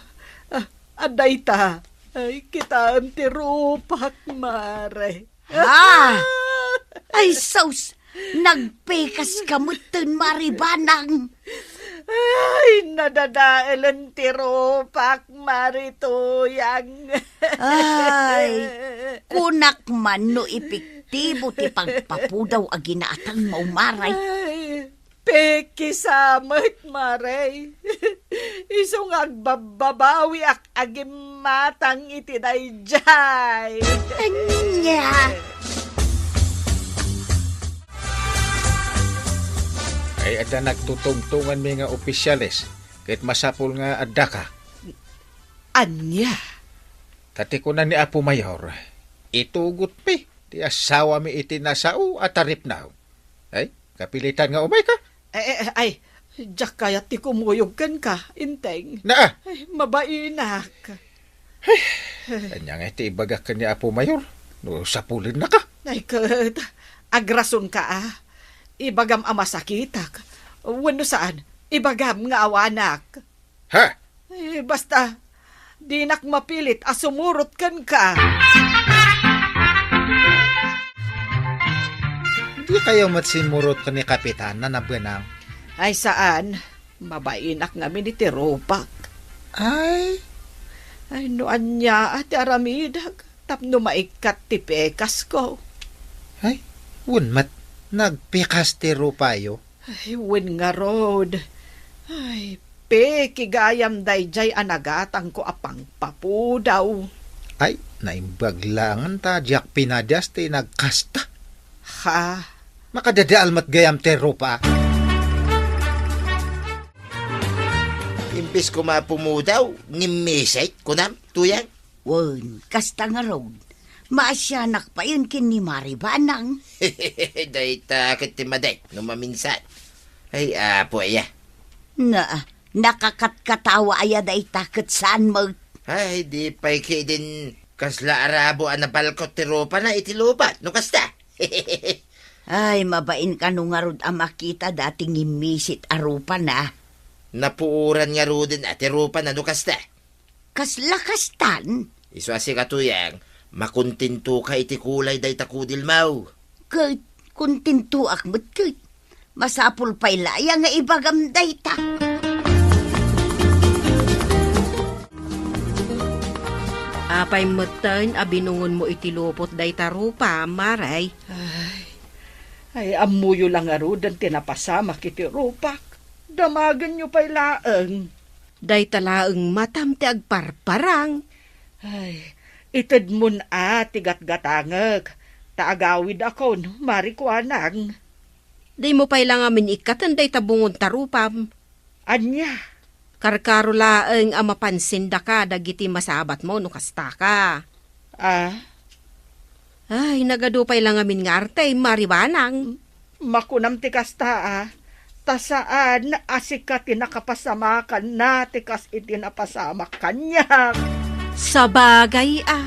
ah, adda ita. Ay, kitaem ti rupak, Mare. Ha? Ay, sus! Nagpekaska metten, Mari Banang. Ay, nadadaelen ti rupak, Mari Tuyang. Ay, kunak man no epektibo ti pagpapudaw a ginatangmo, Maray. Ay, pekis a met, Maray. Isu nga agbabbabawiak a gimmatang iti daydiay. Ania? Ay, adda nagtutungtunganmi nga opisyales, ket masapul nga addaka. Ania? Ta ti kuna ni Apo Mayor, itugotmi ti asawami iti nasao a taripna. Ay, kapilitan nga umayka? Eh, eh, ay, diak kayat ti kumuyog kenka, Enteng. Naa! Ay, mabainak. Ay, ania nga ti ibagak ken ni Apo Mayor? No sapulennaka? Ay, ket, agrasonka, a. Ibagam a masakitak. Wenno saan, ibagam nga awanak. Ha? Eh, basta, dinak mapilit a sumurot kenka. Dikayo met simmurot ken ni Kapitan, Nana Benang? Ay, saan. Mabainak ngamin iti rupak. Ay? Ay, no ania ti aramidak. tapno maikkat ti pekasko. Ay, wen met, nagpekas ti rupayo? Ay, wen ngarud. Ay, peke gayam daydiay a nagatangko a pangpapudaw. Ay, naimbag laengen ta diak pinadias ti nagkasta. Ha? Makadadaal met gayam ti rupa. Imbes koma a pumudaw, ngimmisit, kunam, Tuyang? Wen, kasta ngarud. Maasianak payen ken ni Mari Banang. Dayta ket ti madi, no maminsan. Ay, apo aya. Na, nakakatkatawa aya dayta ket saan met. Ay, di pay ketdin kasla arabo a nabalkut ti rupana iti lupot, no kasta. Ay, mabain kano ngarud a makita dayta ngimmisit a rupana. Napuoran ngaruden a ti rupana no kasta. Kasla kastan? Isu a sika, Tuyang, makontentoka iti kulay dayta kudilmo. Ket kontentoak met ket. Masapul pay la aya nga ibagam dayta. Apay metten a binungonmo iti lupot dayta rupa, Mari? Ay, ay, ammoyo la ngaruden ti napasamak iti rupak. Damagenyo pay laeng. Dayta laeng matam ti agparparang. Ay, itedmon a ti gatgatangek, ta agawidakon, Mari Banang. Dimo pay la ngamin ikkaten dayta bungon ta rupam. Ania? Karkaro laeng a mapansindaka dagiti masabatmo no kastaka. Ah? Ay, nagadu pay la ngamin nga arte, Mari Banang. Makunam ti kasta, a. Ta saan a sika ti nakapasamakanna ti kas iti napasamak kaniak. Sabagay, a.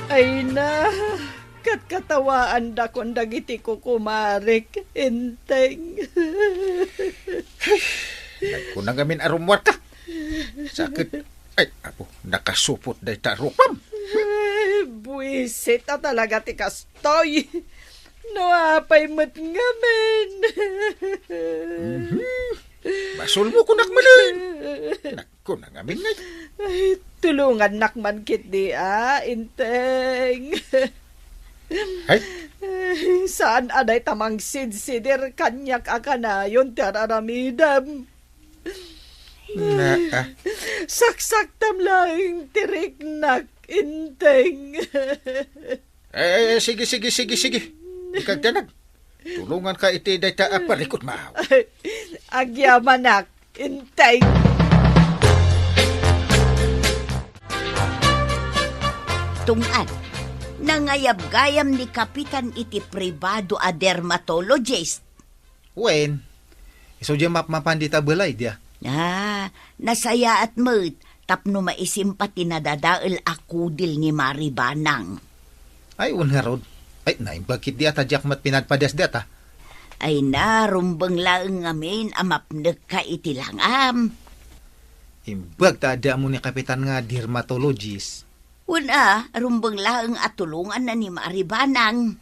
Ay na, katkatawaandakon dagiti kukumarek, Enteng. Nagkuna ngamin a rummuarka. Sakit. Ay, apo, nakasupot dayta rupam. Ay, buisit a talaga ti kastoy. No apay met ngamin. Mhm. Basolmo kunak manen. Nagkuna ngamin ngay. Ay, tulongannak man ketdi a, Enteng. Ay? Ay, saan a dayta mangsidsidir kaniak a kanayon ti ar-aramidem. Naa. Saksaktam laeng ti riknak, Enteng. Eh, eh, sige, sige, sige, sige. Ikagdanag. Tulonganka iti dayta a parikutmo. Agyamanak, Enteng. Tungad, nangayab gayam ni Kapitan iti pribado a dermatologist. Wen, isu diay mapmapan dita balay, dia. Ah, nasayaat met tapno maisimpa ti nadadael a kudil ni Mari Banang. Ay, wen ngarud. Ay, naimbag ketdi a ta diak met pinadpadias dayta. Ay na, rumbeng laeng ngamin a mapnekka iti langam. Imbag ta adda ammo ni Kapitan nga dermatologist. Wen a, rumbeng laeng a tulonganna ni Mari Banang.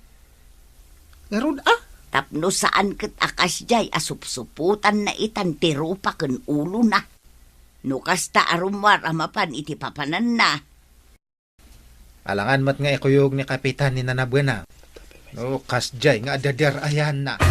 Ngarud a? Tapno saan ket a kasdiay a supsupotanna itan ti rupa ken ulona. No kasta a rummuar a mapan iti papananna. Alangan met nga ikuyog ni Kapitan ni Nana Banang. No kasdiay nga adda dar-ayanna.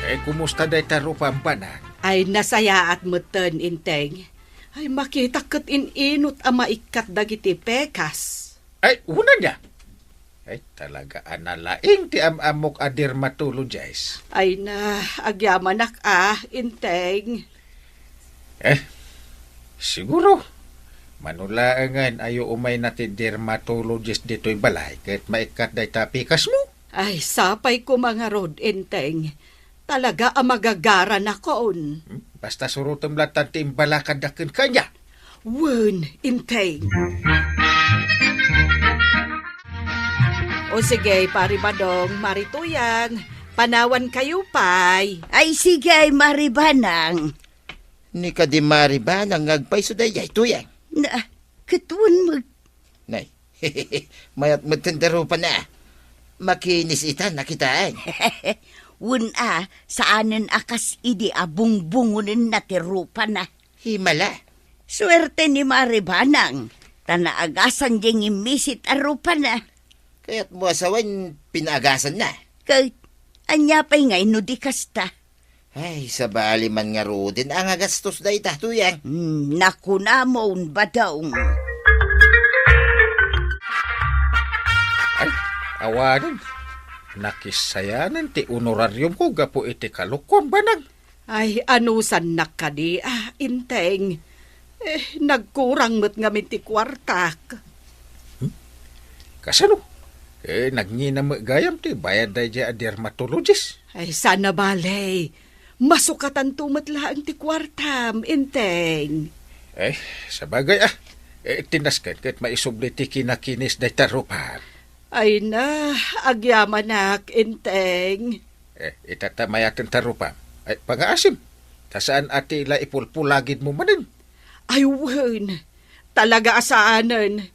Eh, kumusta dayta rupam, Banang? Ay, nasayaat metten, Enteng. Ay, makitak ket in-inut a maikkat dagiti pekas. Ay, wen ania? Ay, talaga a nalaing ti am-ammok a dermatologist. Ay na, agyamanak a, Enteng. Eh, siguro, mano laengen a umayna ti dermatologist ditoy balay ket maikkat dayta pekasmo? Ay, sapay koma ngarud, Enteng. Talaga a magagaranakon. Hmm? Basta surotem lattan ti imbalakadda kenka, ania? Wen, Enteng. O sige, Pari Badong, Mari Tuyang, panawankayo pay. Ay, sige, Mari Banang. Ni kadi Mari Banang nga agpayso daydiay, Tuyang? Na, ket wen met. Nay, mayat met ti rupana. Makinis itan a kitaen. Wen a, saanen a kas idi a bungbungonenna ti rupana. Himala. Suerte ni Mari Banang, ta naagasan diay ngimmisit a rupana. Kayatmo a sawen pinaagasanna? Ket, ania pay ngay no di kasta? Ay, sabali man ngaruden a nga gastos dayta, Tuyang. Hmm, nakunamon, Badong. Ay, awanen. Nakisayanen ti honorariumko gapu iti kalukuam, Banang. Ay, anusannak kadi, ah, Enteng. Eh, nagkurang met ngamin ti kuartak. Hmm? Kasano? Eh, nagngina met gayam ti bayad daydiay a dermatologist. Ay, saan a bale. Masukatanto met laeng ti kuartam, Enteng. Eh, sabagay, ah. Eh, ti nasken ket maisubli ti kinakinis dayta rupam. Ay na, agyamanak, Enteng. Eh, ita ta mayatenta rupam. Ay, pangaasim. Ta saan a ti la ipulpulagidmo manen. Ay, wen. Talaga a saanen.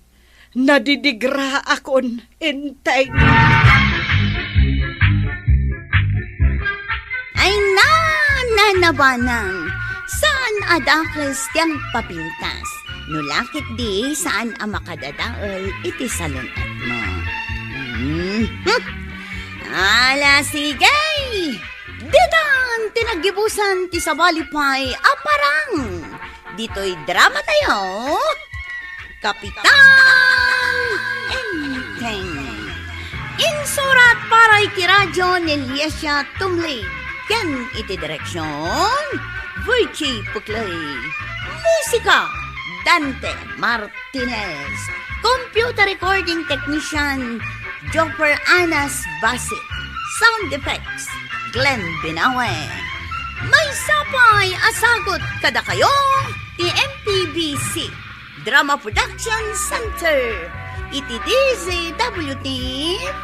Nadidigraakon, Enteng. Ay, na, Nana Banang. Saan a dakes ti agpapintas. No la ketdi, saan a makadadael iti salun-atmo. Mhm. Ala, sige! Ditan ti naggibusan ti sabali pay a parang. Ditoy drama tayo, Kapitan Enteng. Insurat para iti radyo ni Liesia Tumlig. Ken iti direksyon, Virgie Puclay. Musika, Dante Martinez. Computer recording technician, Jopper Anas Basit. Sound effects, Glenn Binawe. Maysa pay a sagut kadakayo ti M P B C Drama Production Center iti D Z W T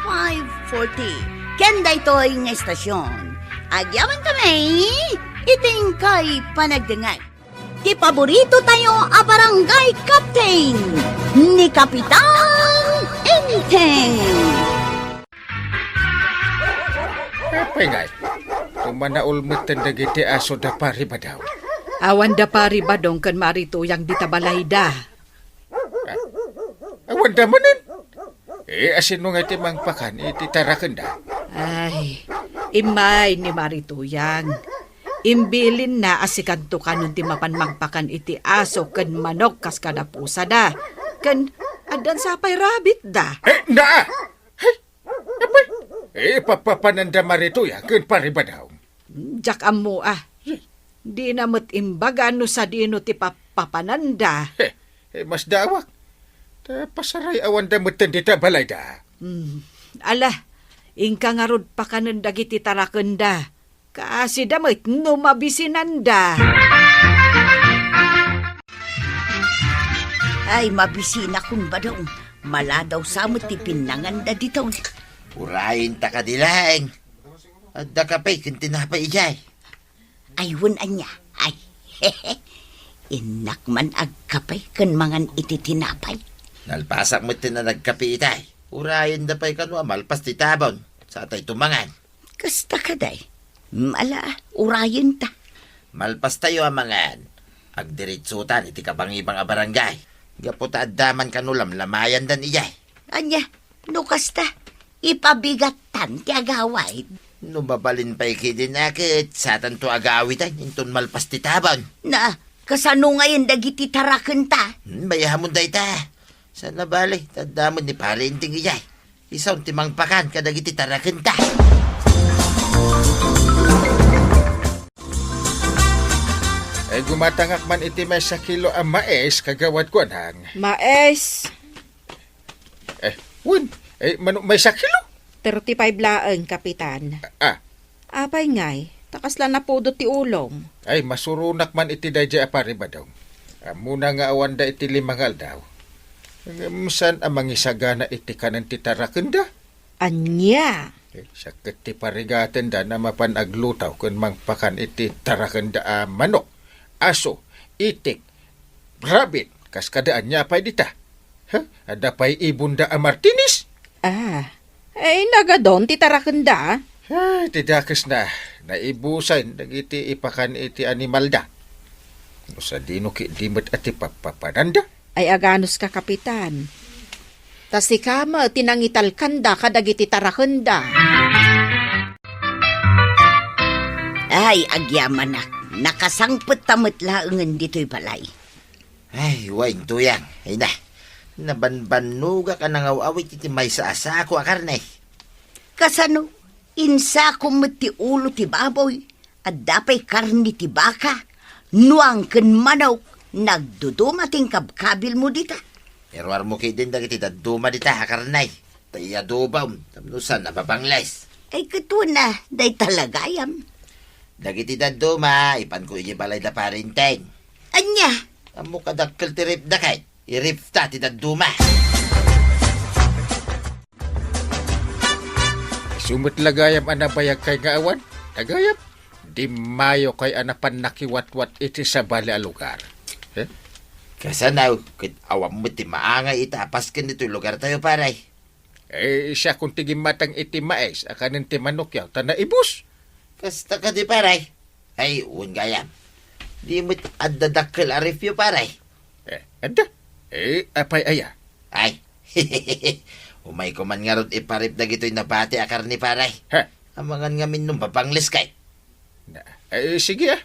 five forty. Ken daytoy nga istasyon, agyaman kami iti inkay panagdengngeg. Ti paborito tayo a barangay captain, ni Kapitan Enteng. Apay ngay, tumanaol metten dagiti aso da Pari Badong. Awan da Pari Badong ken Mari Tuyang dita balayda. Ah, awan da manen. Eh, asino nga ti mangpakan iti tarakenda? Ay, immay ni Mari Tuyang. Imbilinna a sikanto kanon ti mapan mangpakan iti aso ken manok kas kada pusada. Ken addan sa pay rabbit da. Eh, naa! Hey, apay, eh, papapananda Mari Tuyang ken Pari Badong. Diak ammo a. Dina met imbaga no sadino ti papapananda. He, eh, masdaawak. Ta pasarayawan da metten dita balayda. Hmm. Ala, inka ngarud pakanen dagiti tarakenda. Kasida met no mabisinanda. Ay, mabisinakon, Badong. Maladaw sa met ti pinnanganda ditoy. Urayen ta kadi laeng. Adda kape ken tinapay idiay. Ay, wen ania? Ay, innak man agkape ken mangan iti tinapay. Nalpasak met ti nagkape itay. Urayen da pay kano a malpas ti tabon. Satay tumangan. Kasta kadi. Mm, ala, urayen ta. Malpas tayo a mangan. Agdiritsutan iti kabangibang a barangay. Gapu ta adda man kano lamlamayandan idiay. Ania, no kasta, ipabigattan ti agawid. No mabalin pay kidin a ket satanto agawidan inton malpas ti tabon. Na, kasano ngayen dagiti tarakenta? Hmm, mayamon dayta. Saan a bale, ta adda met ni Pari Enteng idiay. Isu ti mangpakan kadagiti tarakenta. Ay, gumatangak man iti maysa kilo a mais, Kagawad Kuanang. Mais? Eh, wen, eh, mano, maysa kilo? Thirty-five laeng, Kapitan. Ah, Apay ngay, ta kasla napudot ti ulom. Ay, masuronak man iti daydiay a Pari Badong. Ammona nga awanda iti lima nga aldaw. Ngem saan a mangisagana iti kanen ti tarakenda? Ania? Eh, sakket ti parigatenda na mapan aglutaw ken mangpakan iti tarakenda a manok, aso, itik, rabbit, kas kada ania pay dita. Ha? Adda pay ibonda a Martinez? Ah, eh, nagadon ti tarakenda. Ay, ti dakesna, naibusen dagiti ipakan iti animalda. No sadino ketdi met a ti papapananda? Ay, aganuska, Kapitan. Ta sika met ti nangitalkanda kadagiti tarakenda. Ay, agyamanak, nakasangpetta met laengen ditoy balay. Ay, wen, Tuyang. Ay na, nabanbannogak a nangaw-awit iti maysa a sako a karne. Kasano? Insakom met ti ulo ti baboy, adda pay karne ti baka, nuang ken manok, nagduduma ti inkabkabilmo dita. Iruarmo ketdin dagiti dadduma dita a karne. Ta iadobam, tapno saan a mabangles. Ay, ket wen a, dayta la gayam. Dagiti dadduma, ipanko idiay balay da Pare Enteng. Ania? Ammok a dakkel ti ref da kay, i-ref ta ti dadduma. Isu met la gayam a nabayag kay nga awan, a gayam, di mayo kay a napan nakiwatwat iti sabali a lugar. Eh? Kasano, ket awan met ti maangay ita a pasken ditoy lugartayo, Pare. Eh, siakon ti gimmatang iti mais a kanen ti manokyo, ta naibus. Kasta kadi, Pare? Ay, wen gayam. Di met adda dakkel a refyo, Pare. Eh, adda? Eh, apay aya? Ay. Umayko man ngarud iparef dagitoy nabati a karne, Pare. Ha? Amangan ngamin no mabangles kay. Na, eh, sige, ah.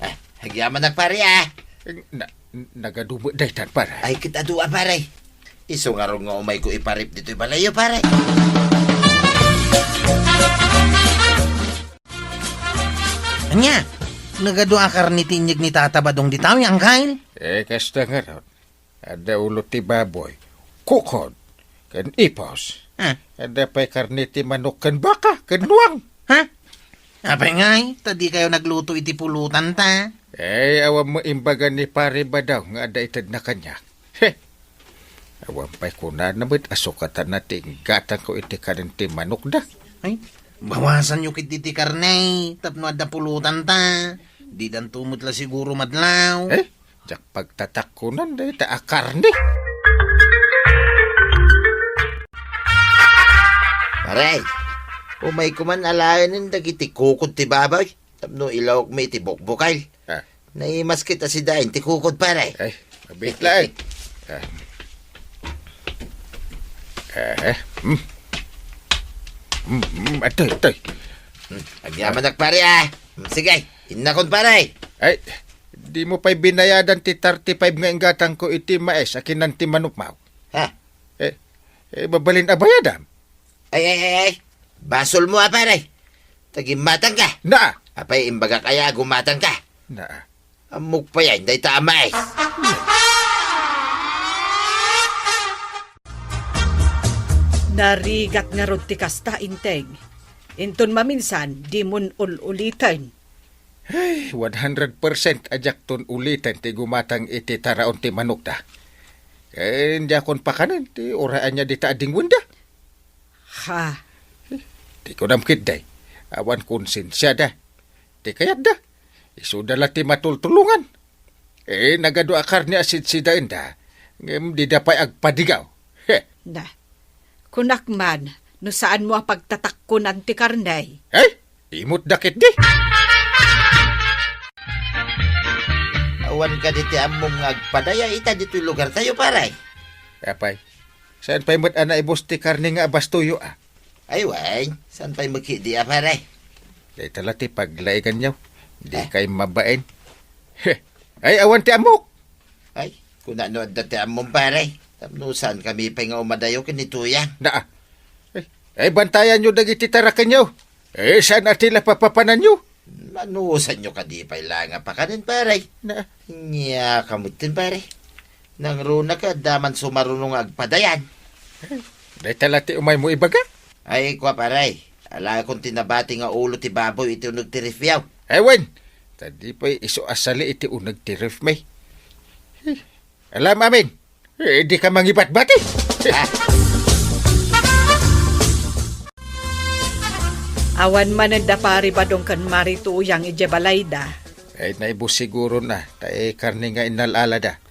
Ah, agyamanak, Pare, ah. Eh, na, nagadu met daytan, Pare. Ay, ket adu a, Pare. Isu ngarud nga umayko iparef ditoy balayyo, Pare. Ania? Nagadu a karne ti inyeg ni Tata Badong dita, Angkel? Eh, kasta ngarud. Adda ulo ti baboy, kukod, ken ipos. Ah. Adda pay karne ti manok ken baka ken nuang. Ha? Apay ngay, ta dikayo nagluto iti pulotanta? Eh, awan met imbaga ni Pare Badong nga adda itedna kaniak. He! Awan pay kunana met a sukatanna ti inggatangko iti kanen ti manokda. Ay, bawasanyo ketdi ti karne tapno adda pulotanta. Didanto met la siguro madlaw. Eh? Diak pagtatakkonan dayta a karne. Pare, umayko man alaenen dagiti kukod ti baboy tapno ilawokmi iti bukbukel. Ah. Naimas ket a sidain ti kukod, pare. Ay, mabitla, eh. Ah. Eh, hmm. Hmm, hmm, atoy, atoy. Hmm, agyamanak, pare, ah. Hmm, sige, innakon, pare. Ay, di mo pay binayadan ti thirty-five nga inggatangko iti mais a kinan ti manokmo. Ha? Eh, eh, mabalin a bayadam? Ay, ay, ay, ay. Basolmo a, pare. Ta gimmatangka. Naa. Apay, imbagak aya a gummatangka? Naa. Ammok pay a dayta a mais. Narigat ngarud ti kasta, Inteng. Inton maminsan, dimon ul-uliten. Ay, one hundred percent a diakton uliten ti gumatang iti taraon ti manokda. Ken diakon pakanen ti uray ania dita a dingwenda. Ha? Ti kunam ketdi, awan konsensiada. Ti kayatda, isuda la ti matultulongan. Eh, nagadu a karne a sidsidaenda, ngem dida pay agpadigaw. He. Na, kunak man, no saanmo a pagtatakkonan ti karne. Eh? Imutda ketdi. Awan kadi ti ammom nga agpadaya ita ditoy lugartayo, pare? Apay, saan pay met a naibus ti karne nga abastoyo, a? Ay, wen, saan pay met ketdi a, pare? Dayta la ti paglaeganyo. Di Eh? kay mabain. He. Ay, awan ti ammok. Ay, kuna no adda ti ammom, pare. Tapno saankami pay nga umadayo ken ni Tuyang. Naa. Ay, ay, bantayanyo dagiti tarakenyo. Eh, saan a ti la papapananyo? Manusanyo kadi pay la nga pakanen, pare. Na. Nia kamutin, pare. Nangruna ka, adda man sumaruno nga agpadayan. Dayta la ti umaymo ibaga? Ay, kua, pare. Alakon ti nabati nga ulo ti baboy iti uneg ti refyo. Ay, wen. Ta di pay isu a sali iti uneg ti ref mi. Alam amin. Eh, di ka mangibatbati. Ah. Awan manen da Pari Badong ken Mari Tuyang idiay balayda. Ay, naibus siguro na, ta, eh, karne nga innal-alada.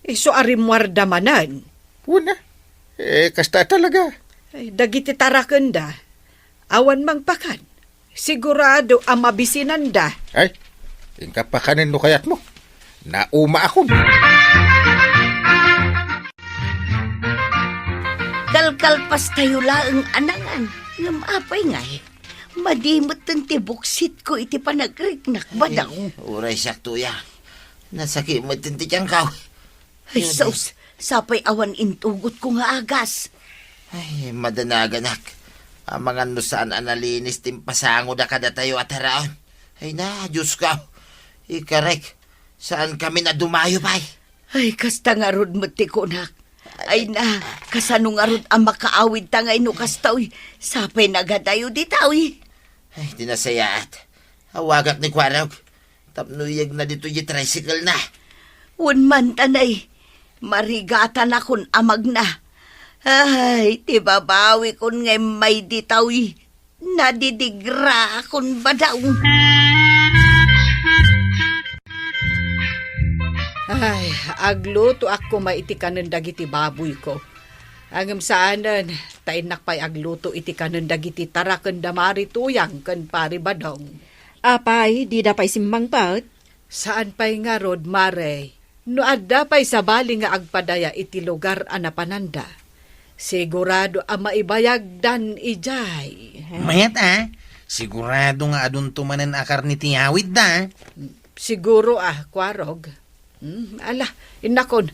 Isu a rimmuarda manen. Una, eh, kasta talaga. Ay, dagiti tarakenda. Awan mangpakan. Sigurado a mabisinanda. Ay, inka pakanen no kayatmo. Naumaakon. Kalkalpastayo laeng a nangan. Ngem apay ngay? Madi metten ti buksitko iti panagriknak, Badong. Ay, uray siak, Tuyang. Nasakit metten ti tiangko. Ay, Dios, sus, sapay awan intugotko nga agas. Ay, madanaganak. Amangan no saan a nalinis ti impasangoda kadatayo a taraon. Ay na, Diosko. Ikarek, saan kami na dumayo pay? Ay, kasta ngarud met ti kunak. Ay na, kasano ngarud a makaawidta ngay no kastoy? Sapay nagadayo ditoy. Ay, di nasayaat. Awagak ni Kuarog. Tapno iyegna ditoy ti tricycle na. Wen man, tanay, marigatanakon a magna. Ay, ti babawikon nga immay ditoy. Nadidigraakon, Badong. Ay, aglutoak koma iti kanen dagiti baboyko. Ngem saanen, ta innak pay agluto iti kanen dagiti taraken da Mari Tuyang ken Pari Badong. Apay, dida pay simmangpet? Saan pay ngarud, Mare. No adda pay sabali nga agpadaya iti lugar a napananda, sigurado a maibayagdan idiay. Mayat a, sigurado nga adunto manen a karne ti yawidda. Siguro a, Kuarog. Hmm, ala, innakon.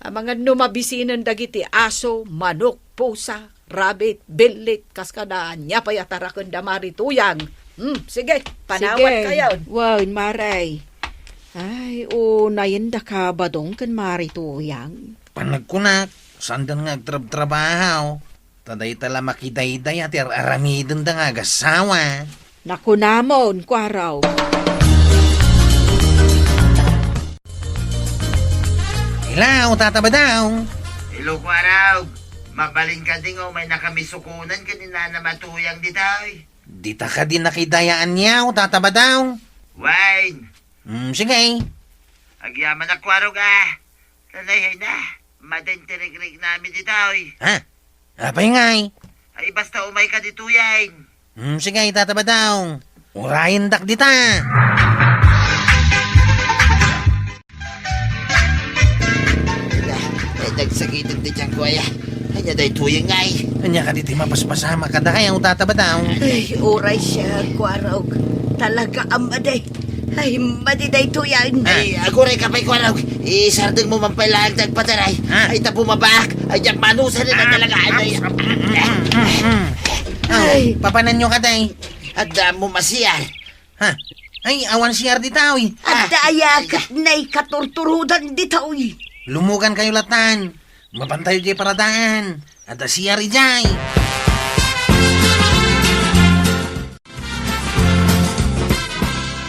Amangan no mabisinen dagiti aso, manok, pusa, rabbit, billit, kas kada ania pay a taraken da Mari Tuyang. Hmm, sige, panawat kayon. Wen, Mare. Ay, unayen daka Badong ken Mari Tuyang. Panagkunak, saandan nga agtrabtrabaho. Ta dayta la makidaydaya ti ar-aramidenda nga agassawa. Nakunamon, Kuarog. Hello, Tata Badong. Hello, Kuarog. Mabalin kadi nga umay nakami sukonan ken ni Nana Matuyang ditoy? Dita kadi nakidayaan yaw, Tata Badong? Wen. Hmm, sige. Agyamanak, Kuarog, a. Nanay, ay na. Maden ti rigriknami ditoy. Ha? Apay ngay? Ay, basta umay ka ditoyen. Hmm, sige, Tata Badong. Urayendak dita. Ay, nagsakiten ti tiangko, aya. Ania daytoyen ngay? Ania kadi ti mapaspasamak kadakayo, Tata Badong? Ay, uray siak, Kuarog. Talaga a madi. Ay, madi daytoyen. Ay, aguray ka pay, Kuarog. Isardengmo man pay laeng ti agpataray. Ah. Ay, ta bumabaak. Ay, diak manusan na talaga. Ay, ay. Mm, mm, mm, mm. Ay. Papananyo kadi? Adda mo masiar. Ha? Ay, awan siar ditoy. Adda aya ket naikaturturodan ditoy. Lumugan kayo latan. Mapantayo jay paradaan. Adda siar idiay.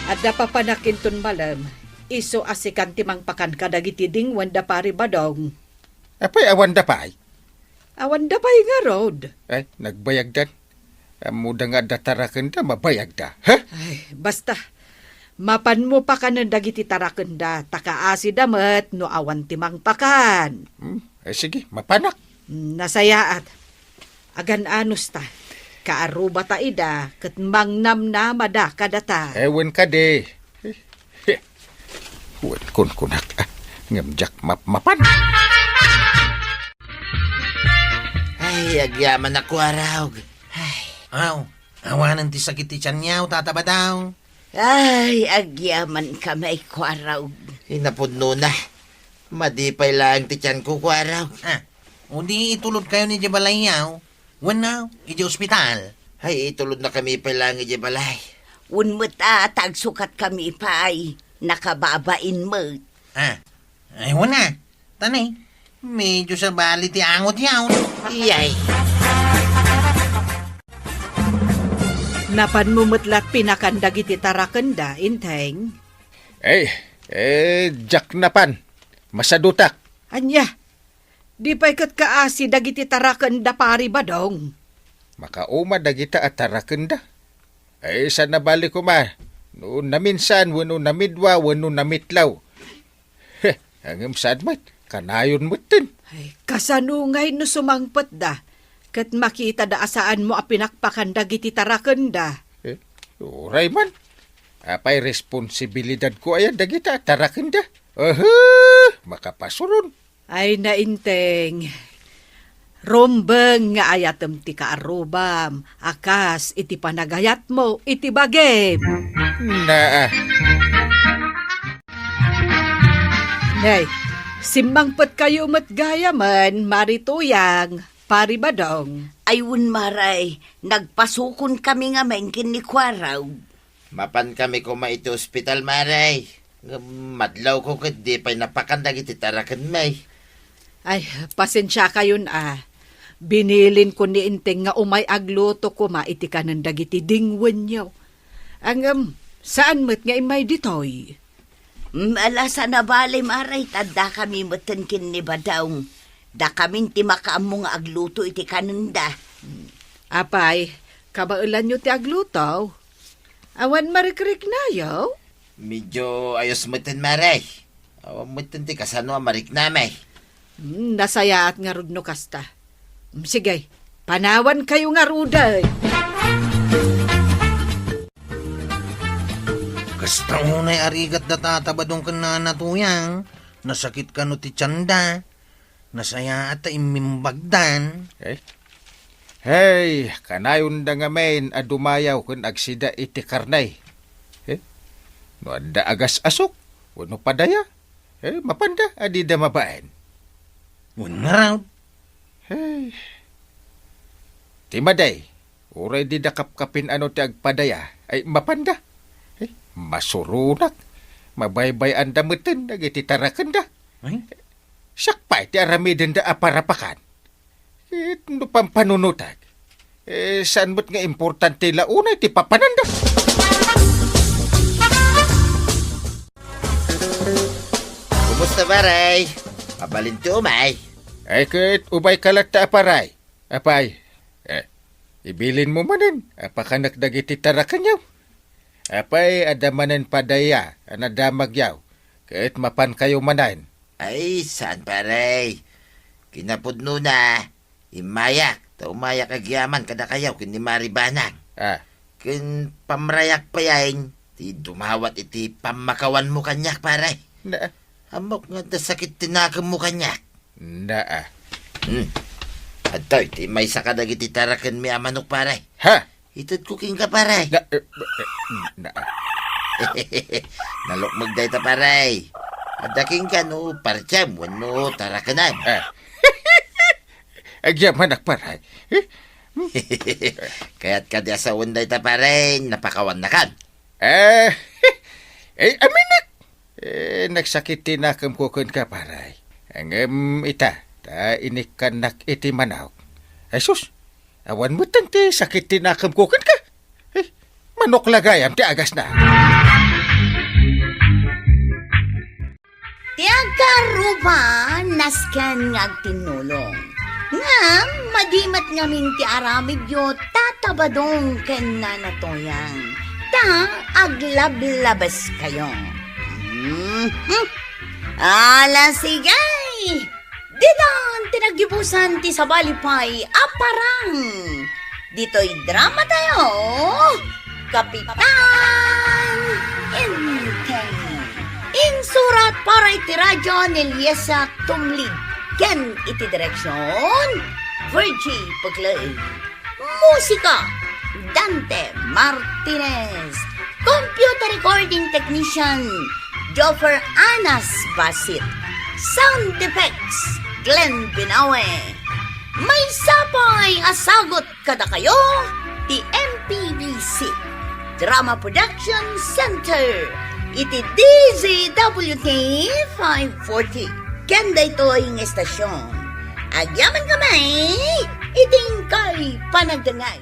Adda papanak inton malem, isu a sikan ti mangpakan kadagiti dingwen da Pari Badong. Apay, awanda pay? Awanda pay ngarud. Ay, nagbayagdan. Ammoda nga adda tarakenda, mabayagda. Ha? Ay, basta. Mapanmo pakanen dagiti tarakenda, ta kaasida met no awan ti mangpakan. Hmm, ay, sige, mapanak. Hmm, nasayaat. Agan-anos ta. Kaaruba ta ida, ket mangnamnamada kadata. Ewen kadi. Wen kunkunak, ah, ngem diak mapmapan. Ay, agyamanak, Kuarog. Ay. Aw, awanen ti sakit ti tianyo, Tata Badong. Ay, agyaman kami, Kuarog. Inapudno na. Madi pay laeng ti tianko, Kuarog. Ah, o di itulod kayo ni di balay yaw. Wenno, idiay ospital. Ay, itulod na kami pay laeng idiay balay. Wen met a, ta agsukat kami pay. Nakababain met. Ah, ay, wena. Tanay, medyo sabali ti angot yaw. Iyay. Napanmo met la pinakan dagiti tarakenda, Inteng? Eh, eh, diak napan. Masadutak. Ania? Di pay ket kaasi dagiti taraken da Pari Badong. Makauma dagita a tarakenda. Ay, saan a bali koma no naminsan wenno namidwa wenno namitlaw. He, ngem saan met, kanayon metten. Ay, kasano ngay no sumangpetda? Ket makitada a saanmo a pinakpakan dagiti tarakenda. Eh, uray man. Apay responsibilidadko aya dagita a tarakenda? Aha, makapasuron. Ay, nainteng. Rumbeng nga ayatem ti kaarrubam, a kas iti panagayatmo iti bagim. Naa. Nay, simmangpetkayo met gayamen, Mari Tuyang, Pari Badong. Ay, wen, Maray, nagpasukonkami ngamin ken ni Kuarog. Mapankami koma iti ospital, Maray. Ngem madlawko ket di pay napakan dagiti tarakenmi. Ay, pasensiakayon a. Binilinko ni Inteng nga umay agluto koma iti kanen dagiti dingwenyo. Ngem, saan met nga immay ditoy? Mm, ala, saan a bale, Maray, ta addakami metten ken ni Badong. Dakamin ti makaammo nga agluto iti kanenda. Apay, kabaelanyo ti agluto? Awan marikriknayo? Medyo ayos metten, Maray. Awan metten ti kasano a mariknami. Hmm, nasayaat ngarud no kasta. Hmm, sige, panawankayo ngaruden. Kasta unay a rigat da Tata Badong ken Nana Tuyang, nasakit kano ti tienda. Nasayaat ta immimbagdan. Eh? Hey, kanayonda ngamin a dumayaw ken agsida iti karne. Eh? No adda agas-asok wenno padaya, eh, mapanda a dida mabaen. Wen ngarud. Hey. Ti madi, uray dida kapkapin ano ti agpadaya, ay mapanda. Eh, masuronak. Mabaybay-anda metten dagiti tarakenda. Ay? Siak pay ti aramidenda a parapakan. Ket no pampanunotek, eh, saan met nga importante la unay ti papananda. Kumusta, Paray? Mabalin ti umay? Ay, ket umayka latta, Paray. Apay, eh, ibilinmo manen a pakanek dagiti tarakenyo. Apay, adda manen padaya a nadamagyo, ket mapankayo manen. Ay, saan, Paray. Kinapudnona, immayak, ta umayak agyaman kadakayo ken ni Mari Banang. Ah. Ken pamrayak payen, ti dumawat iti pammakawanmo kaniak, Paray. Na. Ammok nga adda sakit ti nakemmo kaniak. Na, ah. Hmm. Adtoy, ti maysa kadagiti tarakenmi a manok, Paray. Ha? Itedko kenka, Paray. Na, eh, eh, na. Nalukmeg dayta, Paray. Adda kenka no partiam wenno tarakenem. Eh. Agyamanak, Paray. Eh? Kayat kadi a sawen dayta, Paray, napakawannakan. Eh, eh, aminek. Eh, nagsakit ti nakemko kenka, Paray. Ngem ita, ta inikkannak iti manok. Ay sus, awan metten ti sakit ti nakemko kenka. Eh, manok la gayam ti agasna. Ti agkarruba, nasken nga agtinnulong. Ngem madi met ngamin ti aramidyo, Tata Badong ken Nana Toyang, ta aglablabeskayo. Mhm. Ala, sige! Ditan ti naggibusan ti sabali pay a parang. Ditoy drama tayo, Kapitan Enteng. Insurat para iti radyo ni Liesa Tumlid ken iti direksyon, Virgie Puglay. Musika, Dante Martinez. Computer recording technician, Joffer Anas Basit. Sound effects, Glenn Binawe. Maysa pay a sagut kadakayo ti M P B C Drama Production Center iti D Z W T five forty. Ken daytoy nga estasyon, agyaman kami iti inkay panagdengngeg.